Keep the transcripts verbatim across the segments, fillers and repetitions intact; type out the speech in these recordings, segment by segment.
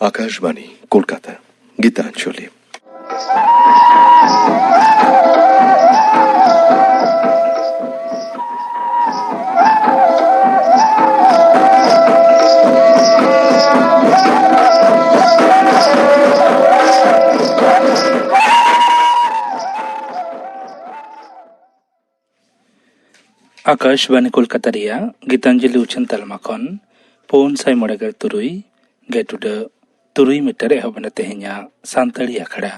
ᱟᱠᱟᱥᱵᱟᱬᱤ ᱠᱳᱞᱠᱟᱛᱟ᱾ ᱜᱤᱛᱟᱧᱡᱚᱞᱤ᱾ ᱟᱠᱟᱥᱵᱟᱬᱤ ᱠᱳᱞᱠᱟᱛᱟ ᱨᱮᱭᱟᱜ ᱜᱤᱛᱟᱧᱡᱚᱞᱤ ᱩᱪᱷᱟᱹᱱ ᱛᱟᱞᱢᱟ ᱠᱷᱚᱱ ᱯᱩᱱ ᱥᱟᱭ ᱢᱚᱬᱮ ᱜᱮᱞ ᱛᱩᱨᱩᱭ ᱜᱮ ᱴᱩᱰᱟᱹᱜ ᱛᱩᱨᱩᱭ ᱢᱤᱴᱟᱨ ᱮᱦᱚᱵ ᱮᱱᱟ ᱛᱮᱦᱮᱧᱟᱜ ᱥᱟᱱᱛᱟᱲᱤ ᱟᱠᱷᱲᱟ᱾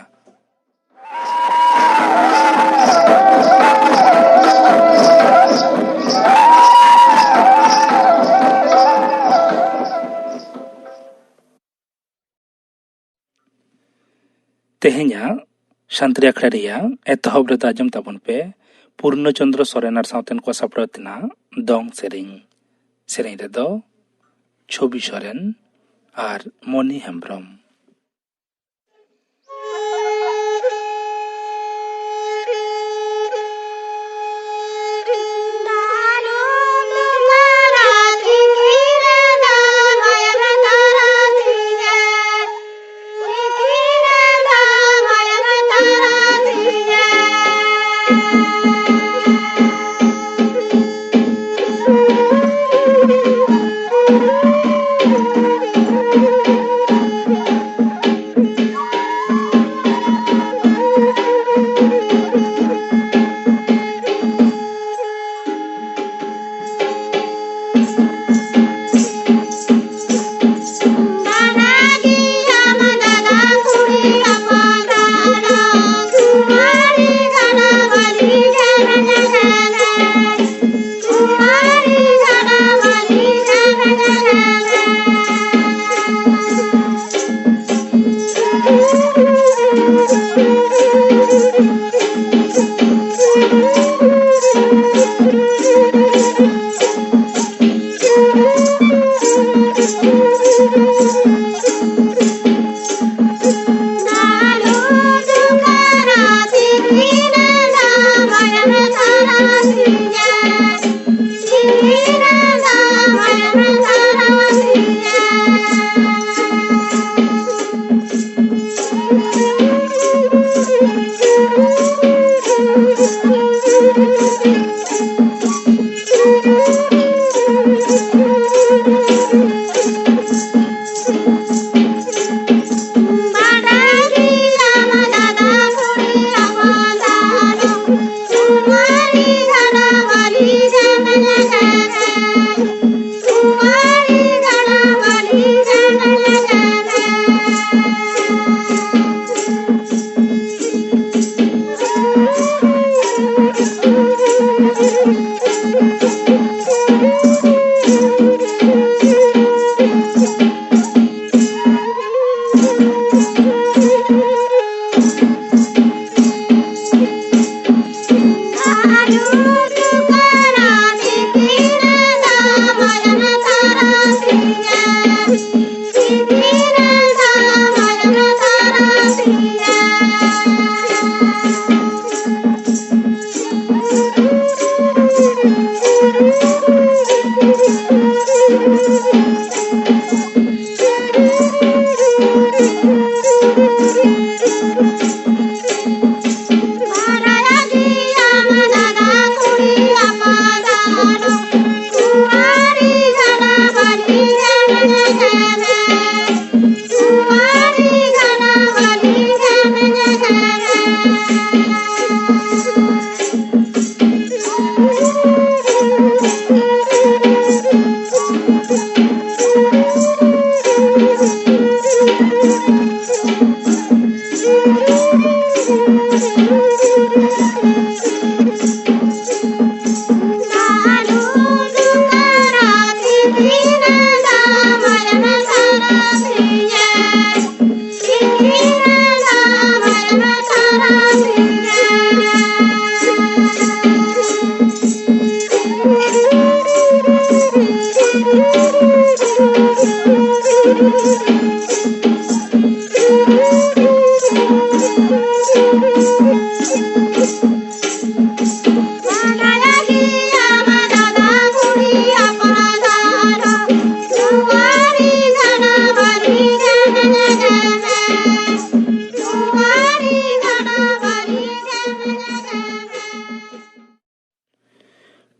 ᱛᱮᱦᱮᱧᱟᱜ ᱥᱟᱱᱛᱟᱲᱤ ᱟᱠᱷᱲᱟ ᱨᱮᱭᱟᱜ ᱮᱛᱚᱦᱚᱵ ᱨᱮᱫᱚ ᱟᱸᱡᱚᱢ ᱛᱟᱵᱚᱱ ᱯᱮ ᱯᱩᱨᱱᱚ ᱪᱚᱱᱫᱨᱚ ᱥᱚᱨᱮᱱ ᱟᱨ ᱥᱟᱶᱛᱮᱱ ᱠᱚ ᱥᱟᱯᱲᱟᱣ ᱛᱮᱱᱟᱜ ᱫᱚᱝ ᱥᱮᱨᱮᱧ᱾ ᱥᱮᱨᱮᱧ ᱨᱮᱫᱚ ᱪᱷᱚᱵᱤ ᱥᱚᱨᱮᱱ ᱟᱨ ᱢᱚᱱᱤ ᱦᱮᱢᱵᱨᱚᱢ᱾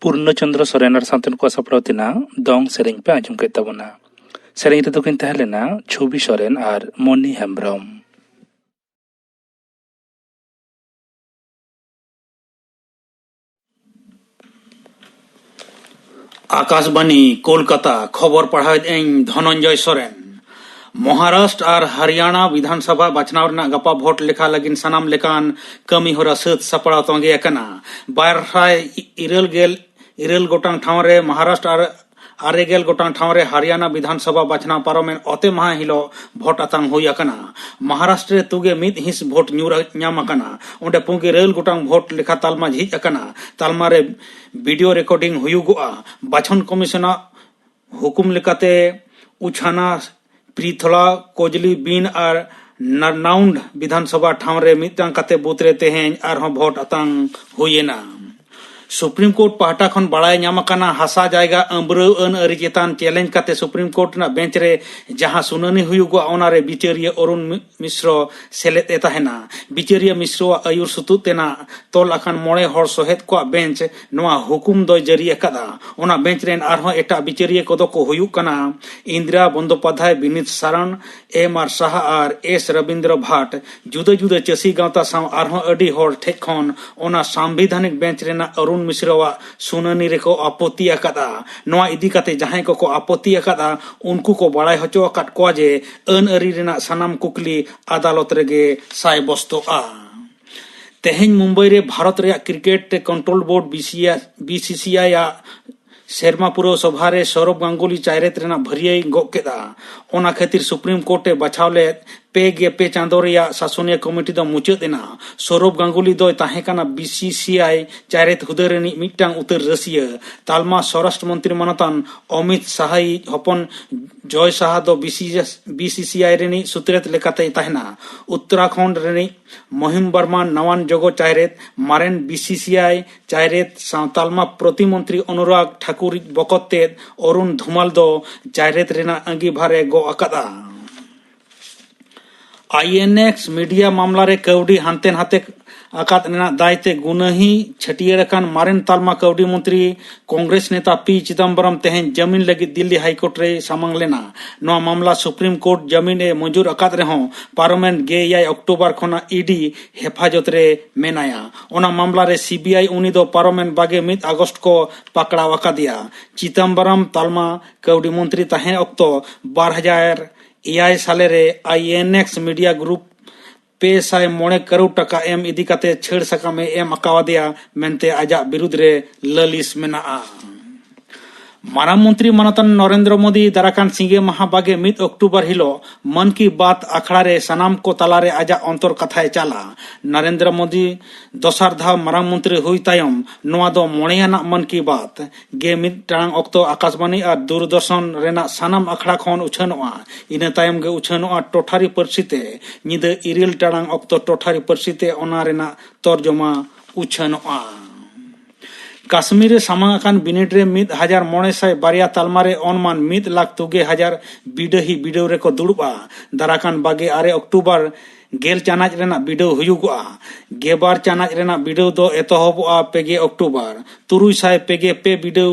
ᱯᱩᱨᱱᱚ ᱪᱚᱸᱫᱽᱨᱚ ᱥᱚᱨᱮᱱ ᱟᱨ ᱥᱟᱶᱛᱮ ᱱᱩᱠᱩᱣᱟᱜ ᱥᱟᱯᱲᱟᱣ ᱛᱮᱱᱟᱜ ᱫᱚᱝ ᱥᱮᱨᱮᱧ ᱯᱮ ᱟᱸᱡᱚᱢ ᱠᱮᱫ ᱛᱟᱵᱚᱱᱟ᱾ ᱥᱮᱨᱮᱧ ᱨᱮᱫᱚ ᱠᱤᱱ ᱛᱟᱦᱮᱸ ᱞᱮᱱᱟ ᱪᱷᱚᱵᱤ ᱥᱚᱨᱮᱱ ᱟᱨ ᱢᱚᱱᱤ ᱦᱮᱢᱵᱽᱨᱚᱢ᱾ ᱟᱠᱟᱥᱵᱟᱱᱤ ᱠᱳᱞᱠᱟᱛᱟ, ᱠᱷᱚᱵᱚᱨ ᱯᱟᱲᱦᱟᱣᱮᱫ ᱟᱹᱧ ᱫᱷᱚᱱᱚᱱᱡᱚᱭ ᱥᱚᱨᱮᱱ᱾ ᱢᱚᱦᱟᱨᱟᱥᱴᱨ ᱟᱨ ᱦᱟᱨᱤᱭᱟᱱᱟ ᱵᱤᱫᱷᱟᱱ ᱥᱚᱵᱷᱟ ᱵᱟᱪᱷᱱᱟᱣ ᱨᱮᱱᱟᱜ ᱜᱟᱯᱟ ᱵᱷᱳᱴ ᱞᱮᱠᱷᱟ ᱞᱟᱹᱜᱤᱫ ᱥᱟᱱᱟᱢ ᱞᱮᱠᱟᱱ ᱠᱟᱹᱢᱤ ᱦᱚᱨᱟ ᱥᱟᱹᱛ ᱥᱟᱯᱲᱟᱣ ᱛᱚᱸᱜᱮ ᱟᱠᱟᱱᱟ᱾ ᱵᱟᱨ ᱥᱟᱭ ᱤᱨᱟᱹᱞ ᱜᱮᱞ ᱤᱨᱟᱹᱞ ᱜᱚᱴᱟᱝ ᱴᱷᱟᱶ ᱨᱮ ᱢᱚᱦᱟᱨᱟᱥᱴᱨ ᱟᱨ ᱟᱨᱮ ᱜᱮᱞ ᱜᱚᱴᱟᱝ ᱴᱷᱟᱶ ᱨᱮ ᱦᱟᱨᱤᱭᱟᱱᱟ ᱵᱤᱫᱷᱟᱱ ᱥᱚᱵᱷᱟ ᱵᱟᱪᱷᱱᱟᱣ ᱯᱟᱨᱚᱢᱮᱱ ᱚᱛᱮ ᱢᱟᱦᱟ ᱦᱤᱞᱳᱜ ᱵᱷᱳᱴ ᱟᱛᱟᱝ ᱦᱩᱭ ᱟᱠᱟᱱᱟ᱾ ᱢᱚᱦᱟᱨᱟᱥᱴᱨᱚ ᱨᱮ ᱛᱩᱜᱮ ᱢᱤᱫ ᱦᱤᱸᱥ ᱵᱷᱳᱴ ᱧᱩᱨ ᱧᱟᱢ ᱟᱠᱟᱱᱟ᱾ ᱚᱸᱰᱮ ᱯᱩᱸᱜᱮ ᱤᱨᱟᱹᱞ ᱜᱚᱴᱟᱝ ᱵᱷᱳᱴ ᱞᱮᱠᱷᱟ ᱛᱟᱞᱢᱟ ᱡᱷᱤᱡ ᱟᱠᱟᱱᱟ᱾ ᱛᱟᱞᱢᱟ ᱨᱮ ᱵᱷᱤᱰᱤᱭᱳ ᱨᱮᱠᱚᱨᱰᱤᱝ ᱦᱩᱭᱩᱜᱚᱜᱼᱟ᱾ ᱵᱟᱪᱷᱚᱱ ᱠᱚᱢᱤᱥᱚᱱᱟᱜ ᱦᱩᱠᱩᱢ ᱞᱮᱠᱟᱛᱮ ᱩᱪᱷᱟᱱᱟ, ᱯᱨᱤᱛᱷᱚᱞᱟ, ᱠᱚᱡᱽᱞᱤ, ᱵᱤᱱ ᱟᱨ ᱱᱟᱨᱱᱟᱣᱩᱱᱰ ᱵᱤᱫᱷᱟᱱ ᱥᱚᱵᱷᱟ ᱴᱷᱟᱶ ᱨᱮ ᱢᱤᱫᱴᱟᱝ ᱠᱟᱛᱮ ᱵᱩᱛᱷ ᱨᱮ ᱛᱮᱦᱮᱧ ᱟᱨᱦᱚᱸ ᱵᱷᱳᱴ ᱟᱛᱟᱝ ᱦᱩᱭᱮᱱᱟ᱾ ᱥᱩᱯᱨᱤᱢ ᱠᱳᱨᱴ ᱯᱟᱦᱴᱟ ᱠᱷᱚᱱ ᱵᱟᱲᱟᱭ ᱧᱟᱢ ᱟᱠᱟᱱᱟ, ᱦᱟᱥᱟ ᱡᱟᱭᱜᱟ ᱟᱹᱢᱵᱽᱨᱟᱹᱣ ᱟᱹᱱ ᱟᱹᱨᱤ ᱪᱮᱛᱟᱱ ᱪᱮᱞᱮᱧᱡᱽ ᱠᱟᱛᱮ ᱥᱩᱯᱨᱤᱢ ᱠᱳᱨᱴ ᱨᱮᱱᱟᱜ ᱵᱮᱧᱪ ᱨᱮ ᱡᱟᱦᱟᱸ ᱥᱩᱱᱟᱹᱱᱤ ᱦᱩᱭᱩᱜᱚᱜᱼᱟ, ᱚᱱᱟ ᱨᱮ ᱵᱤᱪᱟᱹᱨᱤᱭᱟᱹ ᱚᱨᱩᱱ ᱢᱤ-, ᱢᱤᱥᱨᱚ ᱥᱮᱞᱮᱫ ᱮ ᱛᱟᱦᱮᱱᱟ᱾ ᱵᱤᱪᱟᱹᱨᱤᱭᱟᱹ ᱢᱤᱥᱨᱚᱣᱟᱜ ᱟᱹᱭᱩᱨ ᱥᱩᱛᱩᱜ ᱛᱮᱱᱟᱜ ᱛᱚᱞ ᱟᱠᱟᱱ ᱢᱚᱬᱮ ᱦᱚᱲ ᱥᱚᱦᱮᱫ ᱠᱚᱣᱟᱜ ᱵᱮᱧᱪ ᱱᱚᱣᱟ ᱦᱩᱠᱩᱢ ᱫᱚᱭ ᱡᱟᱹᱨᱤ ᱟᱠᱟᱫᱟ᱾ ᱚᱱᱟ ᱵᱮᱧᱪ ᱨᱮᱱ ᱟᱨᱦᱚᱸ ᱮᱴᱟᱜ ᱵᱤᱪᱟᱹᱨᱤᱭᱟᱹ ᱠᱚᱫᱚ ᱠᱚ ᱦᱩᱭᱩᱜ ᱠᱟᱱᱟ ᱤᱱᱫᱤᱨᱟ ᱵᱚᱱᱫᱳᱯᱟᱫᱷᱭᱟᱭ, ᱵᱤᱱᱤᱛ ᱥᱟᱨᱚᱱ, ᱮᱢ ᱟᱨ ᱥᱟᱦᱟ ᱟᱨ ᱮᱥ ᱨᱚᱵᱤᱱᱫᱨᱚ ᱵᱷᱟᱴ᱾ ᱡᱩᱫᱟᱹ ᱡᱩᱫᱟᱹ ᱪᱟᱹᱥᱤ ᱜᱟᱶᱛᱟ ᱥᱟᱶ ᱟᱨᱦᱚᱸ ᱟᱹᱰᱤ ᱦᱚᱲ ᱴᱷᱮᱡ ᱠᱷᱚᱱ ᱚᱱᱟ ᱥᱟᱢᱵᱤᱫᱷᱟᱱᱤᱠ ᱵᱮᱧᱪ ᱨᱮᱱᱟᱜ ᱚᱨᱩᱱ ᱢᱤᱥᱨᱚᱣᱟᱜ ᱥᱩᱱᱟᱹᱱᱤ ᱨᱮᱠᱚ ᱟᱯᱚᱛᱤ ᱟᱠᱟᱫᱼᱟ᱾ ᱱᱚᱣᱟ ᱤᱫᱤ ᱠᱟᱛᱮ ᱡᱟᱦᱟᱸᱭ ᱠᱚᱠᱚ ᱟᱯᱚᱛᱤ ᱟᱠᱟᱫᱼᱟ, ᱩᱱᱠᱩ ᱠᱚ ᱵᱟᱲᱟᱭ ᱦᱚᱪᱚ ᱟᱠᱟᱫ ᱠᱚᱣᱟ ᱡᱮ ᱟᱹᱱ ᱟᱹᱨᱤ ᱨᱮᱱᱟᱜ ᱥᱟᱱᱟᱢ ᱠᱩᱠᱞᱤ ᱟᱫᱟᱞᱚᱛ ᱨᱮᱜᱮ ᱥᱟᱭᱵᱚᱥᱛᱚᱜᱼᱟ᱾ ᱛᱮᱦᱮᱧ ᱢᱩᱢᱵᱟᱭ ᱨᱮ ᱵᱷᱟᱨᱚᱛ ᱨᱮᱭᱟᱜ ᱠᱨᱤᱠᱮᱴ ᱠᱚᱱᱴᱨᱳᱞ ᱵᱳᱨᱰ, ᱵᱤᱥᱤᱥᱤᱟᱭ ᱟᱜ ᱥᱮᱨᱢᱟ ᱯᱩᱨᱟᱹᱣ ᱥᱚᱵᱷᱟ ᱨᱮ ᱥᱚᱨᱚᱵ ᱜᱟᱝᱜᱩᱞᱤ ᱪᱟᱭᱨᱮᱛ ᱨᱮᱱᱟᱜ ᱵᱷᱟᱹᱨᱭᱟᱹᱭ ᱜᱚᱜ ᱠᱮᱫᱼᱟ᱾ ᱚᱱᱟ ᱠᱷᱟᱹᱛᱤᱨ ᱥᱩᱯᱨᱤᱢ ᱠᱳᱨᱴ ᱮ ᱵᱟᱪᱷᱟᱣ ᱞᱮᱫ ᱯᱮ ᱜᱮ ᱯᱮ ᱪᱟᱸᱫᱚ ᱨᱮᱭᱟᱜ ᱥᱟᱥᱚᱱᱤᱭᱟᱹ ᱠᱚᱢᱤᱴᱤ ᱫᱚ ᱢᱩᱪᱟᱹᱫ ᱮᱱᱟ᱾ ᱥᱚᱨᱚᱵ ᱜᱟᱝᱜᱩᱞᱤ ᱫᱚᱭ ᱛᱟᱦᱮᱸ ᱠᱟᱱᱟ ᱵᱤᱥᱤᱥᱤᱟᱭ ᱪᱟᱭᱨᱮᱛ ᱦᱩᱫᱟᱹ ᱨᱤᱱᱤᱡ ᱢᱤᱫᱴᱟᱝ ᱩᱛᱟᱹᱨ ᱨᱟᱹᱥᱤᱭᱟᱹ᱾ ᱛᱟᱞᱢᱟ ᱥᱚᱨᱟᱥᱴᱨᱚ ᱢᱚᱱᱛᱨᱤ ᱢᱟᱱᱚᱛᱟᱱ ᱚᱢᱤᱛ ᱥᱟᱦᱟ ᱭᱤᱡ ᱦᱚᱯᱚᱱ ᱡᱚᱭ ᱥᱟᱦᱟ ᱫᱚ ᱵᱤᱥᱤᱥᱤᱟᱭ ᱨᱤᱱᱤᱡ ᱥᱩᱛᱨᱮᱛ ᱞᱮᱠᱟᱛᱮᱭ ᱛᱟᱦᱮᱱᱟ᱾ ᱩᱛᱛᱚᱨᱟᱠᱷᱚᱸᱰ ᱨᱤᱱᱤᱡ ᱢᱚᱦᱤᱢ ᱵᱟᱨᱢᱟ ᱱᱟᱣᱟᱱ ᱡᱚᱜᱚ ᱪᱟᱭᱨᱮᱛ, ᱢᱟᱨᱮᱱ ᱵᱤᱥᱤᱥᱤᱟᱭ ᱪᱟᱭᱨᱮᱛ ᱥᱟᱶ ᱛᱟᱞᱢᱟ ᱯᱨᱚᱛᱤᱢᱚᱱᱛᱨᱤ ᱚᱱᱩᱨᱟᱜᱽ ᱴᱷᱟᱠᱩᱨ ᱤᱡ ᱵᱚᱠᱚᱛ ᱛᱮᱫ ᱚᱨᱩᱱ ᱫᱷᱩᱢᱟᱞ ᱫᱚ ᱪᱟᱭᱨᱮᱛ ᱨᱮᱱᱟᱜ ᱟᱸᱜᱤᱵᱷᱟᱨ ᱮ ᱜᱚᱜ ᱟᱠᱟᱫᱼᱟ᱾ ᱟᱭᱤᱮᱱᱮᱠᱥ ᱢᱤᱰᱤᱭᱟ ᱢᱟᱢᱞᱟ ᱨᱮ ᱠᱟᱹᱣᱰᱤ ᱦᱟᱱᱛᱮ ᱱᱟᱛᱮ ᱟᱠᱟᱫ ᱨᱮᱱᱟᱜ ᱫᱟᱭ ᱛᱮ ᱜᱩᱱᱟᱹᱦᱤ ᱪᱷᱟᱹᱴᱭᱟᱹᱨ ᱟᱠᱟᱱ ᱢᱟᱨᱮᱱ ᱛᱟᱞᱢᱟ ᱠᱟᱹᱣᱰᱤ ᱢᱚᱱᱛᱨᱤ ᱠᱚᱝᱜᱨᱮᱥ ᱱᱮᱛᱟ ᱯᱤ ᱪᱤᱫᱟᱢᱵᱚᱨᱚᱢ ᱛᱮᱦᱮᱧ ᱡᱟᱹᱢᱤᱱ ᱞᱟᱹᱜᱤᱫ ᱫᱤᱞᱞᱤ ᱦᱟᱭᱠᱳᱨᱴ ᱨᱮᱭ ᱥᱟᱢᱟᱝ ᱞᱮᱱᱟ᱾ ᱱᱚᱣᱟ ᱢᱟᱢᱞᱟ ᱥᱩᱯᱨᱤᱢ ᱠᱳᱨᱴ ᱡᱟᱹᱢᱤᱱ ᱮ ᱢᱚᱧᱡᱩᱨ ᱟᱠᱟᱫ ᱨᱮᱦᱚᱸ ᱯᱟᱨᱚᱢᱮᱱ ᱜᱮᱞ ᱮᱭᱟᱭ ᱚᱠᱴᱳᱵᱚᱨ ᱠᱷᱚᱱᱟᱜ ᱤᱰᱤ ᱦᱮᱯᱷᱟᱡᱚᱛ ᱨᱮ ᱢᱮᱱᱟᱭᱟ᱾ ᱚᱱᱟ ᱢᱟᱢᱞᱟ ᱨᱮ ᱥᱤᱵᱤᱟᱭ ᱩᱱᱤ ᱫᱚ ᱯᱟᱨᱚᱢᱮᱱ ᱵᱟᱜᱮ ᱢᱤᱫ ᱟᱜᱚᱥᱴ ᱠᱚ ᱯᱟᱠᱲᱟᱣ ᱟᱠᱟᱫᱮᱭᱟ᱾ ᱪᱤᱫᱟᱢᱵᱚᱨᱚᱢ ᱛᱟᱞᱢᱟ ᱠᱟᱹᱣᱰᱤ ᱢᱚᱱᱛᱨᱤ ᱛᱟᱦᱮᱸ ᱚᱠᱛᱚ ᱵᱟᱨ ᱦᱟᱡᱟᱨ ᱮᱭᱟᱭ ᱥᱟᱞᱮ ᱨᱮ ᱟᱭᱮᱱᱮᱠᱥ ᱢᱤᱰᱤᱭᱟ ᱜᱨᱩᱯ ᱯᱮ ᱥᱟᱭ ᱢᱚᱬᱮ ᱠᱟᱨᱳᱲ ᱴᱟᱠᱟ ᱮᱢ ᱤᱫᱤ ᱠᱟᱛᱮ ᱪᱷᱟᱹᱲ ᱥᱟᱠᱟᱢ ᱮ ᱮᱢ ᱟᱠᱟᱣᱟᱫᱮᱭᱟ ᱢᱮᱱᱛᱮ ᱟᱡᱟᱜ ᱵᱤᱨᱩᱫᱽ ᱨᱮ ᱞᱟᱹᱞᱤᱥ ᱢᱮᱱᱟᱜᱼᱟ᱾ ᱢᱟᱨᱟᱝ ᱢᱚᱱᱛᱨᱤ ᱢᱟᱱᱚᱛᱟᱱ ᱱᱚᱨᱮᱱᱫᱨᱚ ᱢᱳᱫᱤ ᱫᱟᱨᱟᱠᱟᱱ ᱥᱤᱸᱜᱮ ᱢᱟᱦᱟ ᱵᱟᱜᱮ ᱢᱤᱫ ᱚᱠᱴᱳᱵᱚᱨ ᱦᱤᱞᱳᱜ ᱢᱚᱱ ᱠᱤ ᱵᱟᱛ ᱟᱠᱷᱲᱟ ᱨᱮ ᱥᱟᱱᱟᱢ ᱠᱚ ᱛᱟᱞᱟᱨᱮ ᱟᱡᱟᱜ ᱚᱱᱛᱚᱨ ᱠᱟᱛᱷᱟᱭ ᱪᱟᱞᱟ᱾ ᱱᱚᱨᱮᱱᱫᱨᱚ ᱢᱳᱫᱤ ᱫᱚᱥᱟᱨ ᱫᱷᱟᱣ ᱢᱟᱨᱟᱝ ᱢᱚᱱᱛᱨᱤ ᱦᱩᱭ ᱛᱟᱭᱚᱢ ᱱᱚᱣᱟ ᱫᱚ ᱢᱚᱬᱮᱭᱟᱱᱟᱜ ᱢᱚᱱ ᱠᱤ ᱵᱟᱛ᱾ ᱜᱮ ᱢᱤᱫ ᱴᱟᱲᱟᱝ ᱚᱠᱛᱚ ᱟᱠᱟᱥᱵᱟᱱᱤ ᱟᱨ ᱫᱩᱨᱫᱚᱨᱥᱚᱱ ᱨᱮᱱᱟᱜ ᱥᱟᱱᱟᱢ ᱟᱠᱷᱲᱟ ᱠᱷᱚᱱ ᱩᱪᱷᱟᱹᱱᱚᱜᱼᱟ᱾ ᱤᱱᱟᱹ ᱛᱟᱭᱚᱢ ᱜᱮ ᱩᱪᱷᱟᱹᱱᱚᱜᱼᱟ ᱴᱚᱴᱷᱟᱨᱤ ᱯᱟᱹᱨᱥᱤ ᱛᱮ᱾ ᱧᱤᱫᱟᱹ ᱤᱨᱟᱹᱞ ᱴᱟᱲᱟᱝ ᱚᱠᱛᱚ ᱴᱚᱴᱷᱟᱨᱤ ᱯᱟᱹᱨᱥᱤ ᱛᱮ ᱚᱱᱟ ᱨᱮᱱᱟᱜ ᱛᱚᱨᱡᱚᱢᱟ ᱩᱪᱷᱟᱹᱱᱚᱜᱼᱟ᱾ ᱠᱟᱥᱢᱤᱨ ᱨᱮ ᱥᱟᱢᱟᱝ ᱟᱠᱟᱱ ᱵᱤᱱᱤᱰ ᱨᱮ ᱢᱤᱫ ᱦᱟᱡᱟᱨ ᱢᱚᱬᱮ ᱥᱟᱭ ᱵᱟᱨᱭᱟ ᱛᱟᱞᱢᱟ ᱨᱮ ᱚᱱᱢᱟᱱ ᱢᱤᱫ ᱞᱟᱠᱷ ᱛᱩᱜᱮ ᱦᱟᱡᱟᱨ ᱵᱤᱰᱟᱹᱦᱤ ᱵᱤᱰᱟᱹᱣ ᱨᱮᱠᱚ ᱫᱩᱲᱩᱵᱼᱟ᱾ ᱫᱟᱨᱟᱠᱟᱱ ᱵᱟᱜᱮ ᱟᱨᱮ ᱚᱠᱴᱳᱵᱚᱨ ᱜᱮᱞ ᱪᱟᱱᱟᱪ ᱨᱮᱱᱟᱜ ᱵᱤᱰᱟᱹᱣ ᱦᱩᱭᱩᱜᱚᱜᱼᱟ᱾ ᱜᱮᱵᱟᱨ ᱪᱟᱱᱟᱪ ᱨᱮᱱᱟᱜ ᱵᱤᱰᱟᱹᱣ ᱫᱚ ᱮᱛᱚᱦᱚᱵᱚᱜᱼᱟ ᱯᱮᱜᱮ ᱚᱠᱴᱳᱵᱚᱨ᱾ ᱛᱩᱨᱩᱭ ᱥᱟᱭ ᱯᱮᱜᱮ ᱯᱮ ᱵᱤᱰᱟᱹᱣ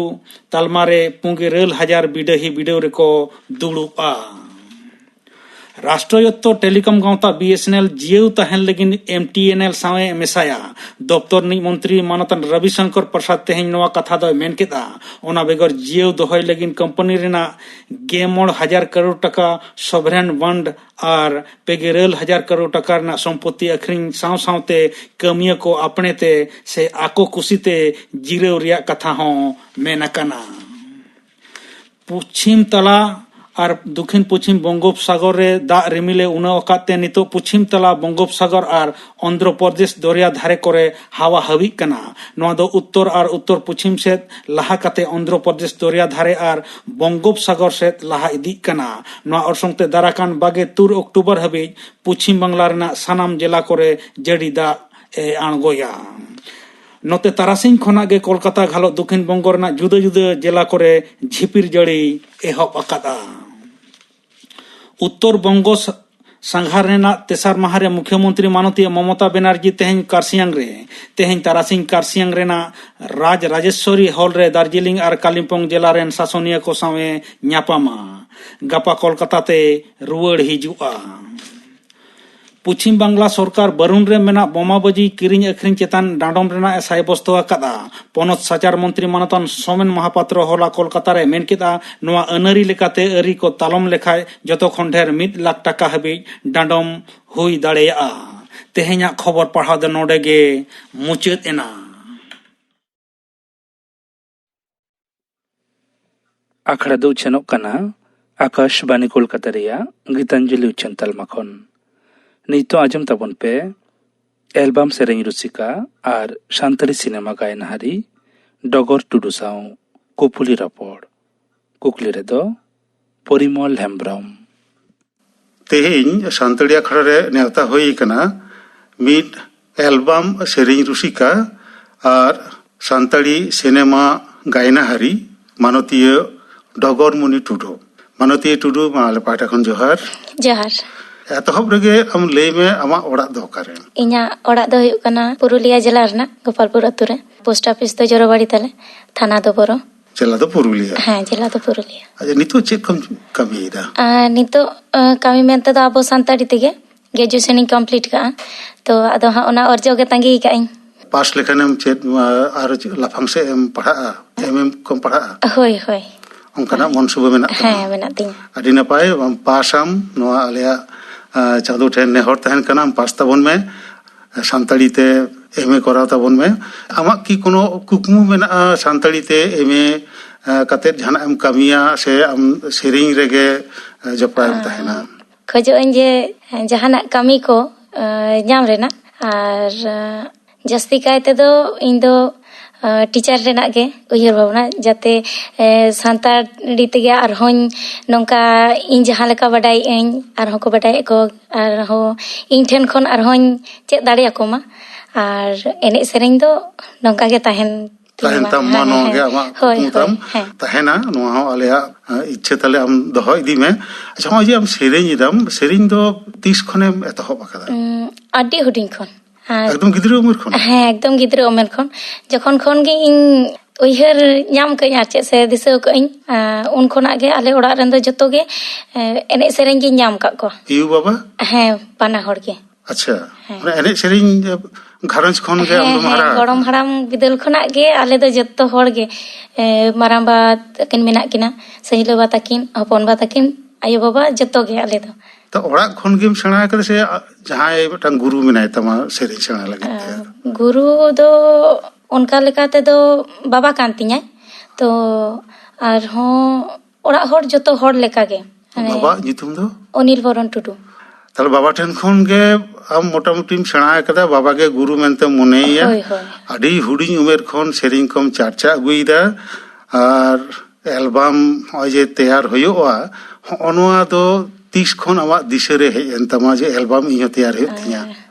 ᱛᱟᱞᱢᱟ ᱨᱮ ᱯᱩᱸᱜᱮ ᱨᱟᱹᱞ ᱦᱟᱡᱟᱨ ᱵᱤᱰᱟᱹᱦᱤ ᱵᱤᱰᱟᱹᱣ ᱨᱮᱠᱚ ᱫᱩᱲᱩᱵᱼᱟ᱾ ᱨᱟᱥᱴᱨᱚᱭᱚᱛᱛᱚ ᱴᱮᱞᱤᱠᱚᱢ ᱜᱟᱶᱛᱟ ᱵᱤ ᱮᱥ ᱮᱱ ᱮᱞ ᱡᱤᱭᱟᱹᱣ ᱛᱟᱦᱮᱱ ᱞᱟᱹᱜᱤᱫ ᱮᱢ ᱴᱤ ᱮᱱ ᱮᱞ ᱥᱟᱶ ᱮ ᱢᱮᱥᱟᱭᱟ᱾ ᱫᱚᱯᱛᱚᱨ ᱨᱤᱱᱤᱡ ᱢᱚᱱᱛᱨᱤ ᱢᱟᱱᱚᱛᱟᱱ ᱨᱚᱵᱤ ᱥᱚᱝᱠᱚᱨ ᱯᱨᱚᱥᱟᱫᱽ ᱛᱮᱦᱮᱧ ᱱᱚᱣᱟ ᱠᱟᱛᱷᱟ ᱫᱚᱭ ᱢᱮᱱ ᱠᱮᱫᱼᱟ᱾ ᱚᱱᱟ ᱵᱮᱜᱚᱨ ᱡᱤᱭᱟᱹᱣ ᱫᱚᱦᱚᱭ ᱞᱟᱹᱜᱤᱫ ᱠᱳᱢᱯᱟᱱᱤ ᱨᱮᱱᱟᱜ ᱜᱮ ᱢᱚᱬ ᱦᱟᱡᱟᱨ ᱠᱟᱨᱳᱲ ᱴᱟᱠᱟ sovereign bond ᱟᱨ ᱯᱮᱜᱮᱨᱟᱹᱞ ᱦᱟᱡᱟᱨ ᱠᱟᱨᱳᱲ ᱴᱟᱠᱟ ᱨᱮᱱᱟᱜ ᱥᱚᱢᱯᱚᱛᱤ ᱟᱹᱠᱷᱨᱤᱧ ᱥᱟᱶ ᱥᱟᱶᱛᱮ ᱠᱟᱹᱢᱤᱭᱟᱹ ᱠᱚ ᱟᱯᱬᱮ ᱛᱮ ᱥᱮ ᱟᱠᱚ ᱠᱩᱥᱤ ᱛᱮ ᱡᱤᱨᱟᱹᱣ ᱨᱮᱭᱟᱜ ᱠᱟᱛᱷᱟ ᱦᱚᱸ ᱢᱮᱱ ᱟᱠᱟᱱᱟ᱾ ᱯᱚᱪᱷᱤᱢ ᱛᱟᱞᱟ ᱟᱨ ᱫᱚᱠᱷᱤᱱ ᱯᱚᱪᱷᱤᱢ ᱵᱚᱝᱜᱳᱯᱥᱟᱜᱚᱨ ᱨᱮ ᱫᱟᱜ ᱨᱤᱢᱤᱞ ᱮ ᱩᱱᱟᱹᱣ ᱟᱠᱟᱫ ᱛᱮ ᱱᱤᱛᱚᱜ ᱯᱚᱪᱷᱤᱢ ᱛᱟᱞᱟ ᱵᱚᱝᱜᱳᱯᱥᱟᱜᱚᱨ ᱟᱨ ᱚᱱᱫᱷᱨᱚ ᱯᱨᱚᱫᱮᱥ ᱫᱚᱨᱭᱟ ᱫᱷᱟᱨᱮ ᱠᱚᱨᱮ ᱦᱟᱣᱟ ᱦᱟᱹᱣᱤᱜ ᱠᱟᱱᱟ᱾ ᱱᱚᱣᱟ ᱫᱚ ᱩᱛᱛᱚᱨ ᱟᱨ ᱩᱛᱛᱚᱨ ᱯᱚᱪᱷᱤᱢ ᱥᱮᱫ ᱞᱟᱦᱟ ᱠᱟᱛᱮ ᱚᱱᱫᱷᱨᱚ ᱯᱨᱚᱫᱮᱥ ᱫᱚᱨᱭᱟ ᱫᱷᱟᱨᱮ ᱟᱨ ᱵᱚᱝᱜᱳᱯᱥᱟᱜᱚᱨ ᱥᱮᱫ ᱞᱟᱦᱟ ᱤᱫᱤᱜ ᱠᱟᱱᱟ᱾ ᱱᱚᱣᱟ ᱚᱨᱥᱚᱝ ᱛᱮ ᱫᱟᱨᱟᱠᱟᱱ ᱵᱟᱜᱮ ᱛᱩᱨ ᱚᱠᱴᱳᱵᱚᱨ ᱦᱟᱹᱵᱤᱡ ᱯᱚᱪᱷᱤᱢ ᱵᱟᱝᱞᱟ ᱨᱮᱱᱟᱜ ᱥᱟᱱᱟᱢ ᱡᱮᱞᱟ ᱠᱚᱨᱮ ᱡᱟᱹᱲᱤ ᱫᱟᱜ ᱮ ᱟᱬᱜᱚᱭᱟ᱾ ᱱᱚᱛᱮ ᱛᱟᱨᱟᱥᱤᱧ ᱠᱷᱚᱱᱟᱜ ᱜᱮ ᱠᱳᱞᱠᱟᱛᱟ ᱜᱷᱟᱞᱚᱜ ᱫᱚᱠᱷᱤᱱ ᱵᱚᱝᱜᱚ ᱨᱮᱱᱟᱜ ᱡᱩᱫᱟᱹ ᱡᱩᱫᱟᱹ ᱡᱮᱞᱟ ᱠᱚᱨᱮ ᱡᱷᱤᱯᱤᱨ ᱡᱟᱹᱲᱤ ᱮᱦᱚᱵ ᱟᱠᱟᱫᱼᱟ᱾ ᱩᱛᱛᱚᱨ ᱵᱚᱝᱜᱚ ᱥᱟ-, ᱥᱟᱸᱜᱷᱟᱨ ᱨᱮᱱᱟᱜ ᱛᱮᱥᱟᱨ ᱢᱟᱦᱟ ᱨᱮ ᱢᱩᱠᱷᱭᱟᱹᱢᱚᱱᱛᱨᱤ ᱢᱟᱱᱚᱛᱤᱭᱟᱹ ᱢᱚᱢᱚᱛᱟ ᱵᱮᱱᱟᱨᱡᱤ ᱛᱮᱦᱮᱧ ᱠᱟᱨᱥᱤᱭᱟᱝ ᱨᱮ, ᱛᱮᱦᱮᱧ ᱛᱟᱨᱟᱥᱤᱧ ᱠᱟᱨᱥᱤᱭᱟᱝ ᱨᱮᱱᱟᱜ ᱨᱟᱡᱽ ᱨᱟᱡᱮᱥᱣᱚᱨᱤ ᱦᱚᱞ ᱨᱮ ᱫᱟᱨᱡᱤᱞᱤᱝ ᱟᱨ ᱠᱟᱞᱤᱢᱯᱚᱝ ᱡᱮᱞᱟ ᱨᱮᱱ ᱥᱟᱥᱚᱱᱤᱭᱟᱹ ᱠᱚ ᱥᱟᱶ ᱮ ᱧᱟᱯᱟᱢᱟ᱾ ᱜᱟᱯᱟ ᱠᱳᱞᱠᱟᱛᱟ ᱛᱮ ᱨᱩᱣᱟᱹᱲ ᱦᱤᱡᱩᱜᱼᱟ᱾ ᱯᱚᱪᱷᱤᱢ ᱵᱟᱝᱞᱟ ᱥᱚᱨᱠᱟᱨ ᱵᱟᱨᱩᱱ ᱨᱮ ᱢᱮᱱᱟᱜ ᱵᱳᱢᱟ ᱵᱟᱹᱡᱤ ᱠᱤᱨᱤᱧ ᱟᱹᱠᱷᱨᱤᱧ ᱪᱮᱛᱟᱱ ᱰᱟᱸᱰᱚᱢ ᱨᱮᱱᱟᱜ ᱮ ᱥᱟᱭᱵᱚᱥᱛᱚ ᱟᱠᱟᱫᱼᱟ᱾ ᱯᱚᱱᱚᱛ ᱥᱟᱪᱟᱨ ᱢᱚᱱᱛᱨᱤ ᱢᱟᱱᱚᱛᱟᱱ ᱥᱳᱢᱮᱱ ᱢᱟᱦᱟᱯᱟᱛᱨᱚ ᱦᱚᱞᱟ ᱠᱳᱞᱠᱟᱛᱟ ᱨᱮ ᱢᱮᱱ ᱠᱮᱫᱼᱟ, ᱱᱚᱣᱟ ᱟᱹᱱᱟᱹᱨᱤ ᱞᱮᱠᱟᱛᱮ ᱟᱹᱨᱤ ᱠᱚ ᱛᱟᱞᱚᱢ ᱞᱮᱠᱷᱟᱡ ᱡᱚᱛᱚ ᱠᱷᱚᱱ ᱰᱷᱮᱨ ᱢᱤᱫ ᱞᱟᱠᱷ ᱴᱟᱠᱟ ᱦᱟᱹᱵᱤᱡ ᱰᱟᱸᱰᱚᱢ ᱦᱩᱭ ᱫᱟᱲᱮᱭᱟᱜᱼᱟ᱾ ᱛᱮᱦᱮᱧᱟᱜ ᱠᱷᱚᱵᱚᱨ ᱯᱟᱲᱦᱟᱣ ᱫᱚ ᱱᱚᱰᱮ ᱜᱮ ᱢᱩᱪᱟᱹᱫ ᱮᱱᱟ᱾ ᱟᱠᱷᱲᱟ ᱫᱚ ᱩᱪᱷᱟᱹᱱᱚᱜ ᱠᱟᱱᱟ ᱟᱠᱟᱥᱵᱟᱱᱤ ᱠᱳᱞᱠᱟᱛᱟ ᱨᱮᱭᱟᱜ ᱜᱤᱛᱟᱧᱡᱚᱞᱤ ᱩᱪᱷᱟᱹᱱ ᱛᱟᱞᱢᱟ ᱠᱷᱚᱱ᱾ ᱱᱤᱛᱚᱜ ᱟᱸᱡᱚᱢ ᱛᱟᱵᱚᱱ ᱯᱮ ᱮᱞᱵᱟᱢ ᱥᱮᱨᱮᱧ ᱨᱩᱥᱤᱠᱟ ᱟᱨ ᱥᱟᱱᱛᱟᱲᱤ ᱥᱤᱱᱮᱢᱟ ᱜᱟᱭᱱᱟᱦᱟᱨᱤ ᱰᱚᱜᱚᱨ ᱴᱩᱰᱩ ᱥᱟᱶ ᱠᱩᱯᱩᱞᱤ ᱨᱚᱯᱚᱲ᱾ ᱠᱩᱠᱞᱤ ᱨᱮᱫᱚ ᱯᱚᱨᱤᱢᱚᱞ ᱦᱮᱢᱵᱽᱨᱚᱢ᱾ ᱛᱮᱦᱮᱧ ᱥᱟᱱᱛᱟᱲᱤ ᱟᱠᱷᱲᱟ ᱨᱮ ᱱᱮᱣᱛᱟ ᱦᱩᱭ ᱟᱠᱟᱱᱟ ᱢᱤᱫ ᱮᱞᱵᱟᱢ ᱥᱮᱨᱮᱧ ᱨᱩᱥᱤᱠᱟ ᱟᱨ ᱥᱟᱱᱛᱟᱲᱤ ᱥᱤᱱᱮᱢᱟ ᱜᱟᱭᱱᱟᱦᱟᱨᱤ ᱢᱟᱱᱚᱛᱤᱭᱟᱹ ᱰᱚᱜᱚᱨᱢᱩᱱᱤ ᱴᱩᱰᱩ᱾ ᱢᱟᱱᱚᱛᱤᱭᱟᱹ ᱴᱩᱰᱩ, ᱢᱟ ᱟᱞᱮ ᱯᱟᱦᱴᱟ ᱠᱷᱚᱱ ᱡᱚᱦᱟᱨ᱾ ᱡᱚᱦᱟᱨ᱾ ᱮᱛᱚᱦᱚᱵ ᱨᱮᱜᱮ ᱟᱢ ᱞᱟᱹᱭ ᱢᱮ, ᱟᱢᱟᱜ ᱚᱲᱟᱜ ᱫᱚ ᱚᱠᱟᱨᱮ? ᱤᱧᱟᱹᱜ ᱚᱲᱟᱜ ᱫᱚ ᱦᱩᱭᱩᱜ ᱠᱟᱱᱟ ᱯᱩᱨᱩᱞᱤᱭᱟᱹ ᱡᱮᱞᱟ ᱨᱮᱱᱟᱜ ᱜᱳᱯᱟᱞᱯᱩᱨ ᱟᱹᱛᱩ ᱨᱮ᱾ ᱯᱳᱥᱴ ᱚᱯᱷᱤᱥ ᱫᱚ ᱡᱚᱨᱚᱵᱟᱲᱤ ᱛᱟᱞᱮ, ᱛᱷᱟᱱᱟ ᱫᱚ ᱵᱚᱨᱚ᱾ ᱡᱮᱞᱟ ᱫᱚ ᱯᱩᱨᱩᱞᱤᱭᱟᱹ᱾ ᱦᱮᱸ, ᱡᱮᱞᱟ ᱫᱚ ᱯᱩᱨᱩᱞᱤᱭᱟᱹ᱾ ᱟᱪᱪᱷᱟ, ᱱᱤᱛᱚᱜ ᱪᱮᱫ ᱠᱚᱢ ᱠᱟᱹᱢᱤᱭᱮᱫᱟ? ᱟᱨ ᱱᱤᱛᱚᱜ, ᱟᱸ, ᱠᱟᱹᱢᱤ ᱢᱮᱱᱛᱮ ᱫᱚ ᱟᱵᱚ ᱥᱟᱱᱛᱟᱲᱤ ᱛᱮᱜᱮ ᱜᱨᱮᱡᱩᱭᱮᱥᱚᱱ ᱤᱧ ᱠᱚᱢᱯᱞᱤᱴ ᱠᱟᱜᱼᱟ᱾ ᱛᱚ ᱟᱫᱚ ᱦᱟᱸᱜ ᱚᱱᱟ ᱚᱨᱡᱚ ᱜᱮ ᱛᱟᱺᱜᱤ ᱠᱟᱜ ᱟᱹᱧ᱾ ᱯᱟᱥ ᱞᱮᱠᱷᱟᱱᱮᱢ ᱪᱮᱫ, ᱟᱨ ᱪᱮᱫ ᱞᱟᱯᱷᱟᱝ ᱥᱮᱫ ᱮᱢ ᱯᱟᱲᱦᱟᱜᱼᱟ? ᱮᱢ ᱮᱢ ᱠᱚᱢ ᱯᱟᱲᱦᱟᱜᱼᱟ? ᱦᱳᱭ, ᱦᱳᱭ᱾ ᱚᱱᱠᱟᱱᱟᱜ ᱢᱚᱱ ᱥᱩᱵᱟᱹ ᱢᱮᱱᱟᱜ ᱛᱟᱢᱟ? ᱦᱮᱸ, ᱢᱮᱱᱟᱜ ᱛᱤᱧᱟ᱾ ᱟᱹᱰᱤ ᱱᱟᱯᱟᱭ, ᱟᱢ ᱯᱟᱥ ᱟᱢ, ᱱᱚᱣᱟ ᱟᱞᱮᱭᱟᱜ, ᱟᱸ, ᱪᱟᱸᱫᱳ ᱴᱷᱮᱱ ᱱᱮᱦᱚᱨ ᱛᱟᱦᱮᱱ ᱠᱟᱱᱟ, ᱟᱢ ᱯᱟᱥ ᱛᱟᱵᱚᱱ ᱢᱮ, ᱥᱟᱱᱛᱟᱲᱤ ᱛᱮ ᱮᱢ ᱮ ᱠᱚᱨᱟᱣ ᱛᱟᱵᱚᱱ ᱢᱮ᱾ ᱟᱢᱟᱜ ᱠᱤ ᱠᱳᱱᱳ ᱠᱩᱠᱢᱩ ᱢᱮᱱᱟᱜᱼᱟ ᱥᱟᱱᱛᱟᱲᱤ ᱛᱮ ᱮᱢ ᱮ, ᱟᱸ, ᱠᱟᱛᱮᱫ ᱡᱟᱦᱟᱱᱟᱜ ᱮᱢ ᱠᱟᱹᱢᱤᱭᱟ ᱥᱮ ᱟᱢ ᱥᱮᱨᱮᱧ ᱨᱮᱜᱮ, ᱟᱸ, ᱡᱚᱯᱲᱟᱣ ᱮᱢ ᱛᱟᱦᱮᱱᱟ? ᱠᱷᱚᱡᱚᱜ ᱟᱹᱧ ᱡᱮ, ᱮᱸ, ᱡᱟᱦᱟᱱᱟᱜ ᱠᱟᱹᱢᱤ ᱠᱚ, ᱮᱸ, ᱧᱟᱢ ᱨᱮᱱᱟᱜ᱾ ᱟᱨ, ᱮᱸ, ᱡᱟᱹᱥᱛᱤ ᱠᱟᱭ ᱛᱮᱫᱚ ᱤᱧ ᱫᱚ, ᱮᱸ, ᱴᱤᱪᱟᱨ ᱨᱮᱱᱟᱜ ᱜᱮ ᱩᱭᱦᱟᱹᱨ ᱵᱷᱟᱵᱽᱱᱟ, ᱡᱟᱛᱮ, ᱮᱸ, ᱥᱟᱱᱛᱟᱲᱤ ᱛᱮᱜᱮ ᱟᱨᱦᱚᱸᱧ ᱱᱚᱝᱠᱟ ᱤᱧ ᱡᱟᱦᱟᱸ ᱞᱮᱠᱟ ᱵᱟᱰᱟᱭᱮᱫ ᱟᱹᱧ, ᱟᱨᱦᱚᱸ ᱠᱚ ᱵᱟᱰᱟᱭᱮᱫ ᱠᱚ, ᱟᱨᱦᱚᱸ ᱤᱧ ᱴᱷᱮᱱ ᱠᱷᱚᱱ ᱟᱨᱦᱚᱸᱧ ᱪᱮᱫ ᱫᱟᱲᱮᱭᱟᱠᱚ ᱢᱟ᱾ ᱟᱨ ᱮᱱᱮᱡ ᱥᱮᱨᱮᱧ ᱫᱚ ᱱᱚᱝᱠᱟ ᱜᱮ ᱛᱟᱦᱮᱱ ᱛᱟᱦᱮᱱ ᱛᱟᱢ ᱢᱟ, ᱦᱮᱸ, ᱱᱚᱣᱟ ᱜᱮ ᱟᱢᱟᱜ ᱠᱩᱠᱢᱩ ᱛᱟᱢ ᱛᱟᱦᱮᱱᱟ᱾ ᱱᱚᱣᱟ ᱦᱚᱸ ᱟᱞᱮᱭᱟᱜ ᱤᱪᱪᱷᱟᱹ ᱛᱟᱞᱮ, ᱟᱢ ᱫᱚᱦᱚ ᱤᱫᱤ ᱢᱮ᱾ ᱟᱪᱪᱷᱟ, ᱱᱚᱜᱼᱚᱭ ᱡᱮ ᱟᱢ ᱥᱮᱨᱮᱧ ᱮᱫᱟᱢ, ᱥᱮᱨᱮᱧ ᱫᱚ ᱛᱤᱥ ᱠᱷᱚᱱᱮᱢ ᱮᱛᱚᱦᱚᱵ ᱟᱠᱟᱫᱟ? ᱟᱹᱰᱤ ᱦᱩᱰᱤᱧ ᱠᱷᱚᱱ᱾ ᱮᱠᱫᱚᱢ ᱜᱤᱫᱽᱨᱟᱹ ᱩᱢᱮᱨ ᱠᱷᱚᱱ? ᱦᱮᱸ, ᱮᱠᱫᱚᱢ ᱜᱤᱫᱽᱨᱟᱹ ᱩᱢᱮᱨ ᱠᱷᱚᱱ᱾ ᱡᱚᱠᱷᱚᱱ ᱠᱷᱚᱱ ᱜᱮ ᱤᱧ ᱩᱭᱦᱟᱹᱨ ᱧᱟᱢ ᱠᱟᱹᱧ, ᱟᱨ ᱪᱮᱫ ᱥᱮ ᱫᱤᱥᱟᱹ ᱠᱟᱹᱧ, ᱩᱱ ᱠᱷᱚᱱᱟᱜ ᱜᱮ ᱟᱞᱮ ᱚᱲᱟᱜ ᱨᱮᱱ ᱫᱚ ᱡᱚᱛᱚ ᱜᱮ ᱮᱱᱮᱡ ᱥᱮᱨᱮᱧ ᱜᱤᱧ ᱧᱟᱢ ᱟᱠᱟᱫ ᱠᱚᱣᱟ᱾ ᱟᱭᱳ ᱵᱟᱵᱟ? ᱦᱮᱸ, ᱵᱟᱱᱟ ᱦᱚᱲ ᱜᱮ᱾ ᱟᱪᱪᱷᱟ, ᱦᱮᱸ᱾ ᱢᱟᱱᱮ ᱮᱱᱮᱡ ᱥᱮᱨᱮᱧ ᱜᱷᱟᱨᱚᱸᱡᱽ ᱠᱷᱚᱱ ᱜᱮ ᱟᱢ ᱫᱚᱢ ᱦᱟᱨᱟ ᱟᱠᱟᱱᱟ? ᱜᱚᱲᱚᱢ ᱦᱟᱲᱟᱢ ᱵᱤᱫᱟᱹᱞ ᱠᱷᱚᱱᱟᱜ ᱜᱮ ᱟᱞᱮ ᱫᱚ ᱡᱚᱛᱚ ᱦᱚᱲ ᱜᱮ, ᱢᱟᱨᱟᱝᱵᱟ ᱛᱟᱹᱠᱤᱱ ᱢᱮᱱᱟᱜ ᱠᱤᱱᱟ, ᱥᱟᱹᱧᱞᱟᱹᱵᱟ ᱛᱟᱹᱠᱤᱱ, ᱦᱚᱯᱚᱱᱵᱟ ᱛᱟᱹᱠᱤᱱ, ᱟᱭᱳ ᱵᱟᱵᱟ, ᱡᱚᱛᱚ ᱜᱮ ᱟᱞᱮ ᱫᱚ᱾ ᱛᱚ, ᱚᱲᱟᱜ ᱠᱷᱚᱱ ᱜᱮᱢ ᱥᱮᱬᱟ ᱟᱠᱟᱫᱟ ᱥᱮ ᱡᱟᱦᱟᱸᱭ ᱢᱤᱫᱴᱟᱝ ᱜᱩᱨᱩ ᱢᱮᱱᱟᱭ ᱛᱟᱢᱟ ᱥᱮᱨᱮᱧ ᱥᱮᱬᱟ ᱞᱟᱹᱜᱤᱫ ᱛᱮ? ᱜᱩᱨᱩ ᱫᱚ ᱚᱱᱠᱟ ᱞᱮᱠᱟ ᱛᱮᱫᱚ ᱵᱟᱵᱟ ᱠᱟᱱ ᱛᱤᱧᱟᱭ᱾ ᱛᱚ, ᱟᱨᱦᱚᱸ ᱚᱲᱟᱜ ᱦᱚᱲ ᱡᱚᱛᱚ ᱦᱚᱲ ᱞᱮᱠᱟ ᱜᱮ᱾ ᱵᱟᱵᱟᱣᱟᱜ ᱧᱩᱛᱩᱢ ᱫᱚ? ᱚᱱᱤᱞ ᱵᱚᱨᱚᱱ ᱴᱩᱰᱩ᱾ ᱛᱟᱦᱞᱮ ᱵᱟᱵᱟ ᱴᱷᱮᱱ ᱠᱷᱚᱱ ᱜᱮ ᱟᱢ ᱢᱚᱴᱟᱢᱩᱴᱤᱢ ᱥᱮᱬᱟ ᱟᱠᱟᱫᱟ, ᱵᱟᱵᱟ ᱜᱮ ᱜᱩᱨᱩ ᱢᱮᱱᱛᱮᱢ ᱢᱚᱱᱮᱭᱮᱭᱟ᱾ ᱦᱳᱭ, ᱦᱳᱭ᱾ ᱟᱹᱰᱤ ᱦᱩᱰᱤᱧ ᱩᱢᱮᱨ ᱠᱷᱚᱱ ᱥᱮᱨᱮᱧ ᱠᱚᱢ ᱪᱟᱨᱪᱟ ᱟᱹᱜᱩᱭᱮᱫᱟ, ᱟᱨ ᱮᱞᱵᱟᱢ ᱱᱚᱜᱼᱚᱭ ᱡᱮ ᱛᱮᱭᱟᱨ ᱦᱩᱭᱩᱜᱼᱟ, ᱦᱚᱸᱜᱼᱚ ᱱᱚᱣᱟ ᱫᱚ ᱛᱤᱥ ᱠᱷᱚᱱ ᱟᱢᱟᱜ ᱫᱤᱥᱟᱹ ᱨᱮ ᱦᱮᱡ ᱮᱱ ᱛᱟᱢᱟ ᱡᱮ ᱮᱞᱵᱟᱢ ᱤᱧ ᱦᱚᱸ ᱛᱮᱭᱟᱨ ᱦᱩᱭᱩᱜ ᱛᱤᱧᱟ?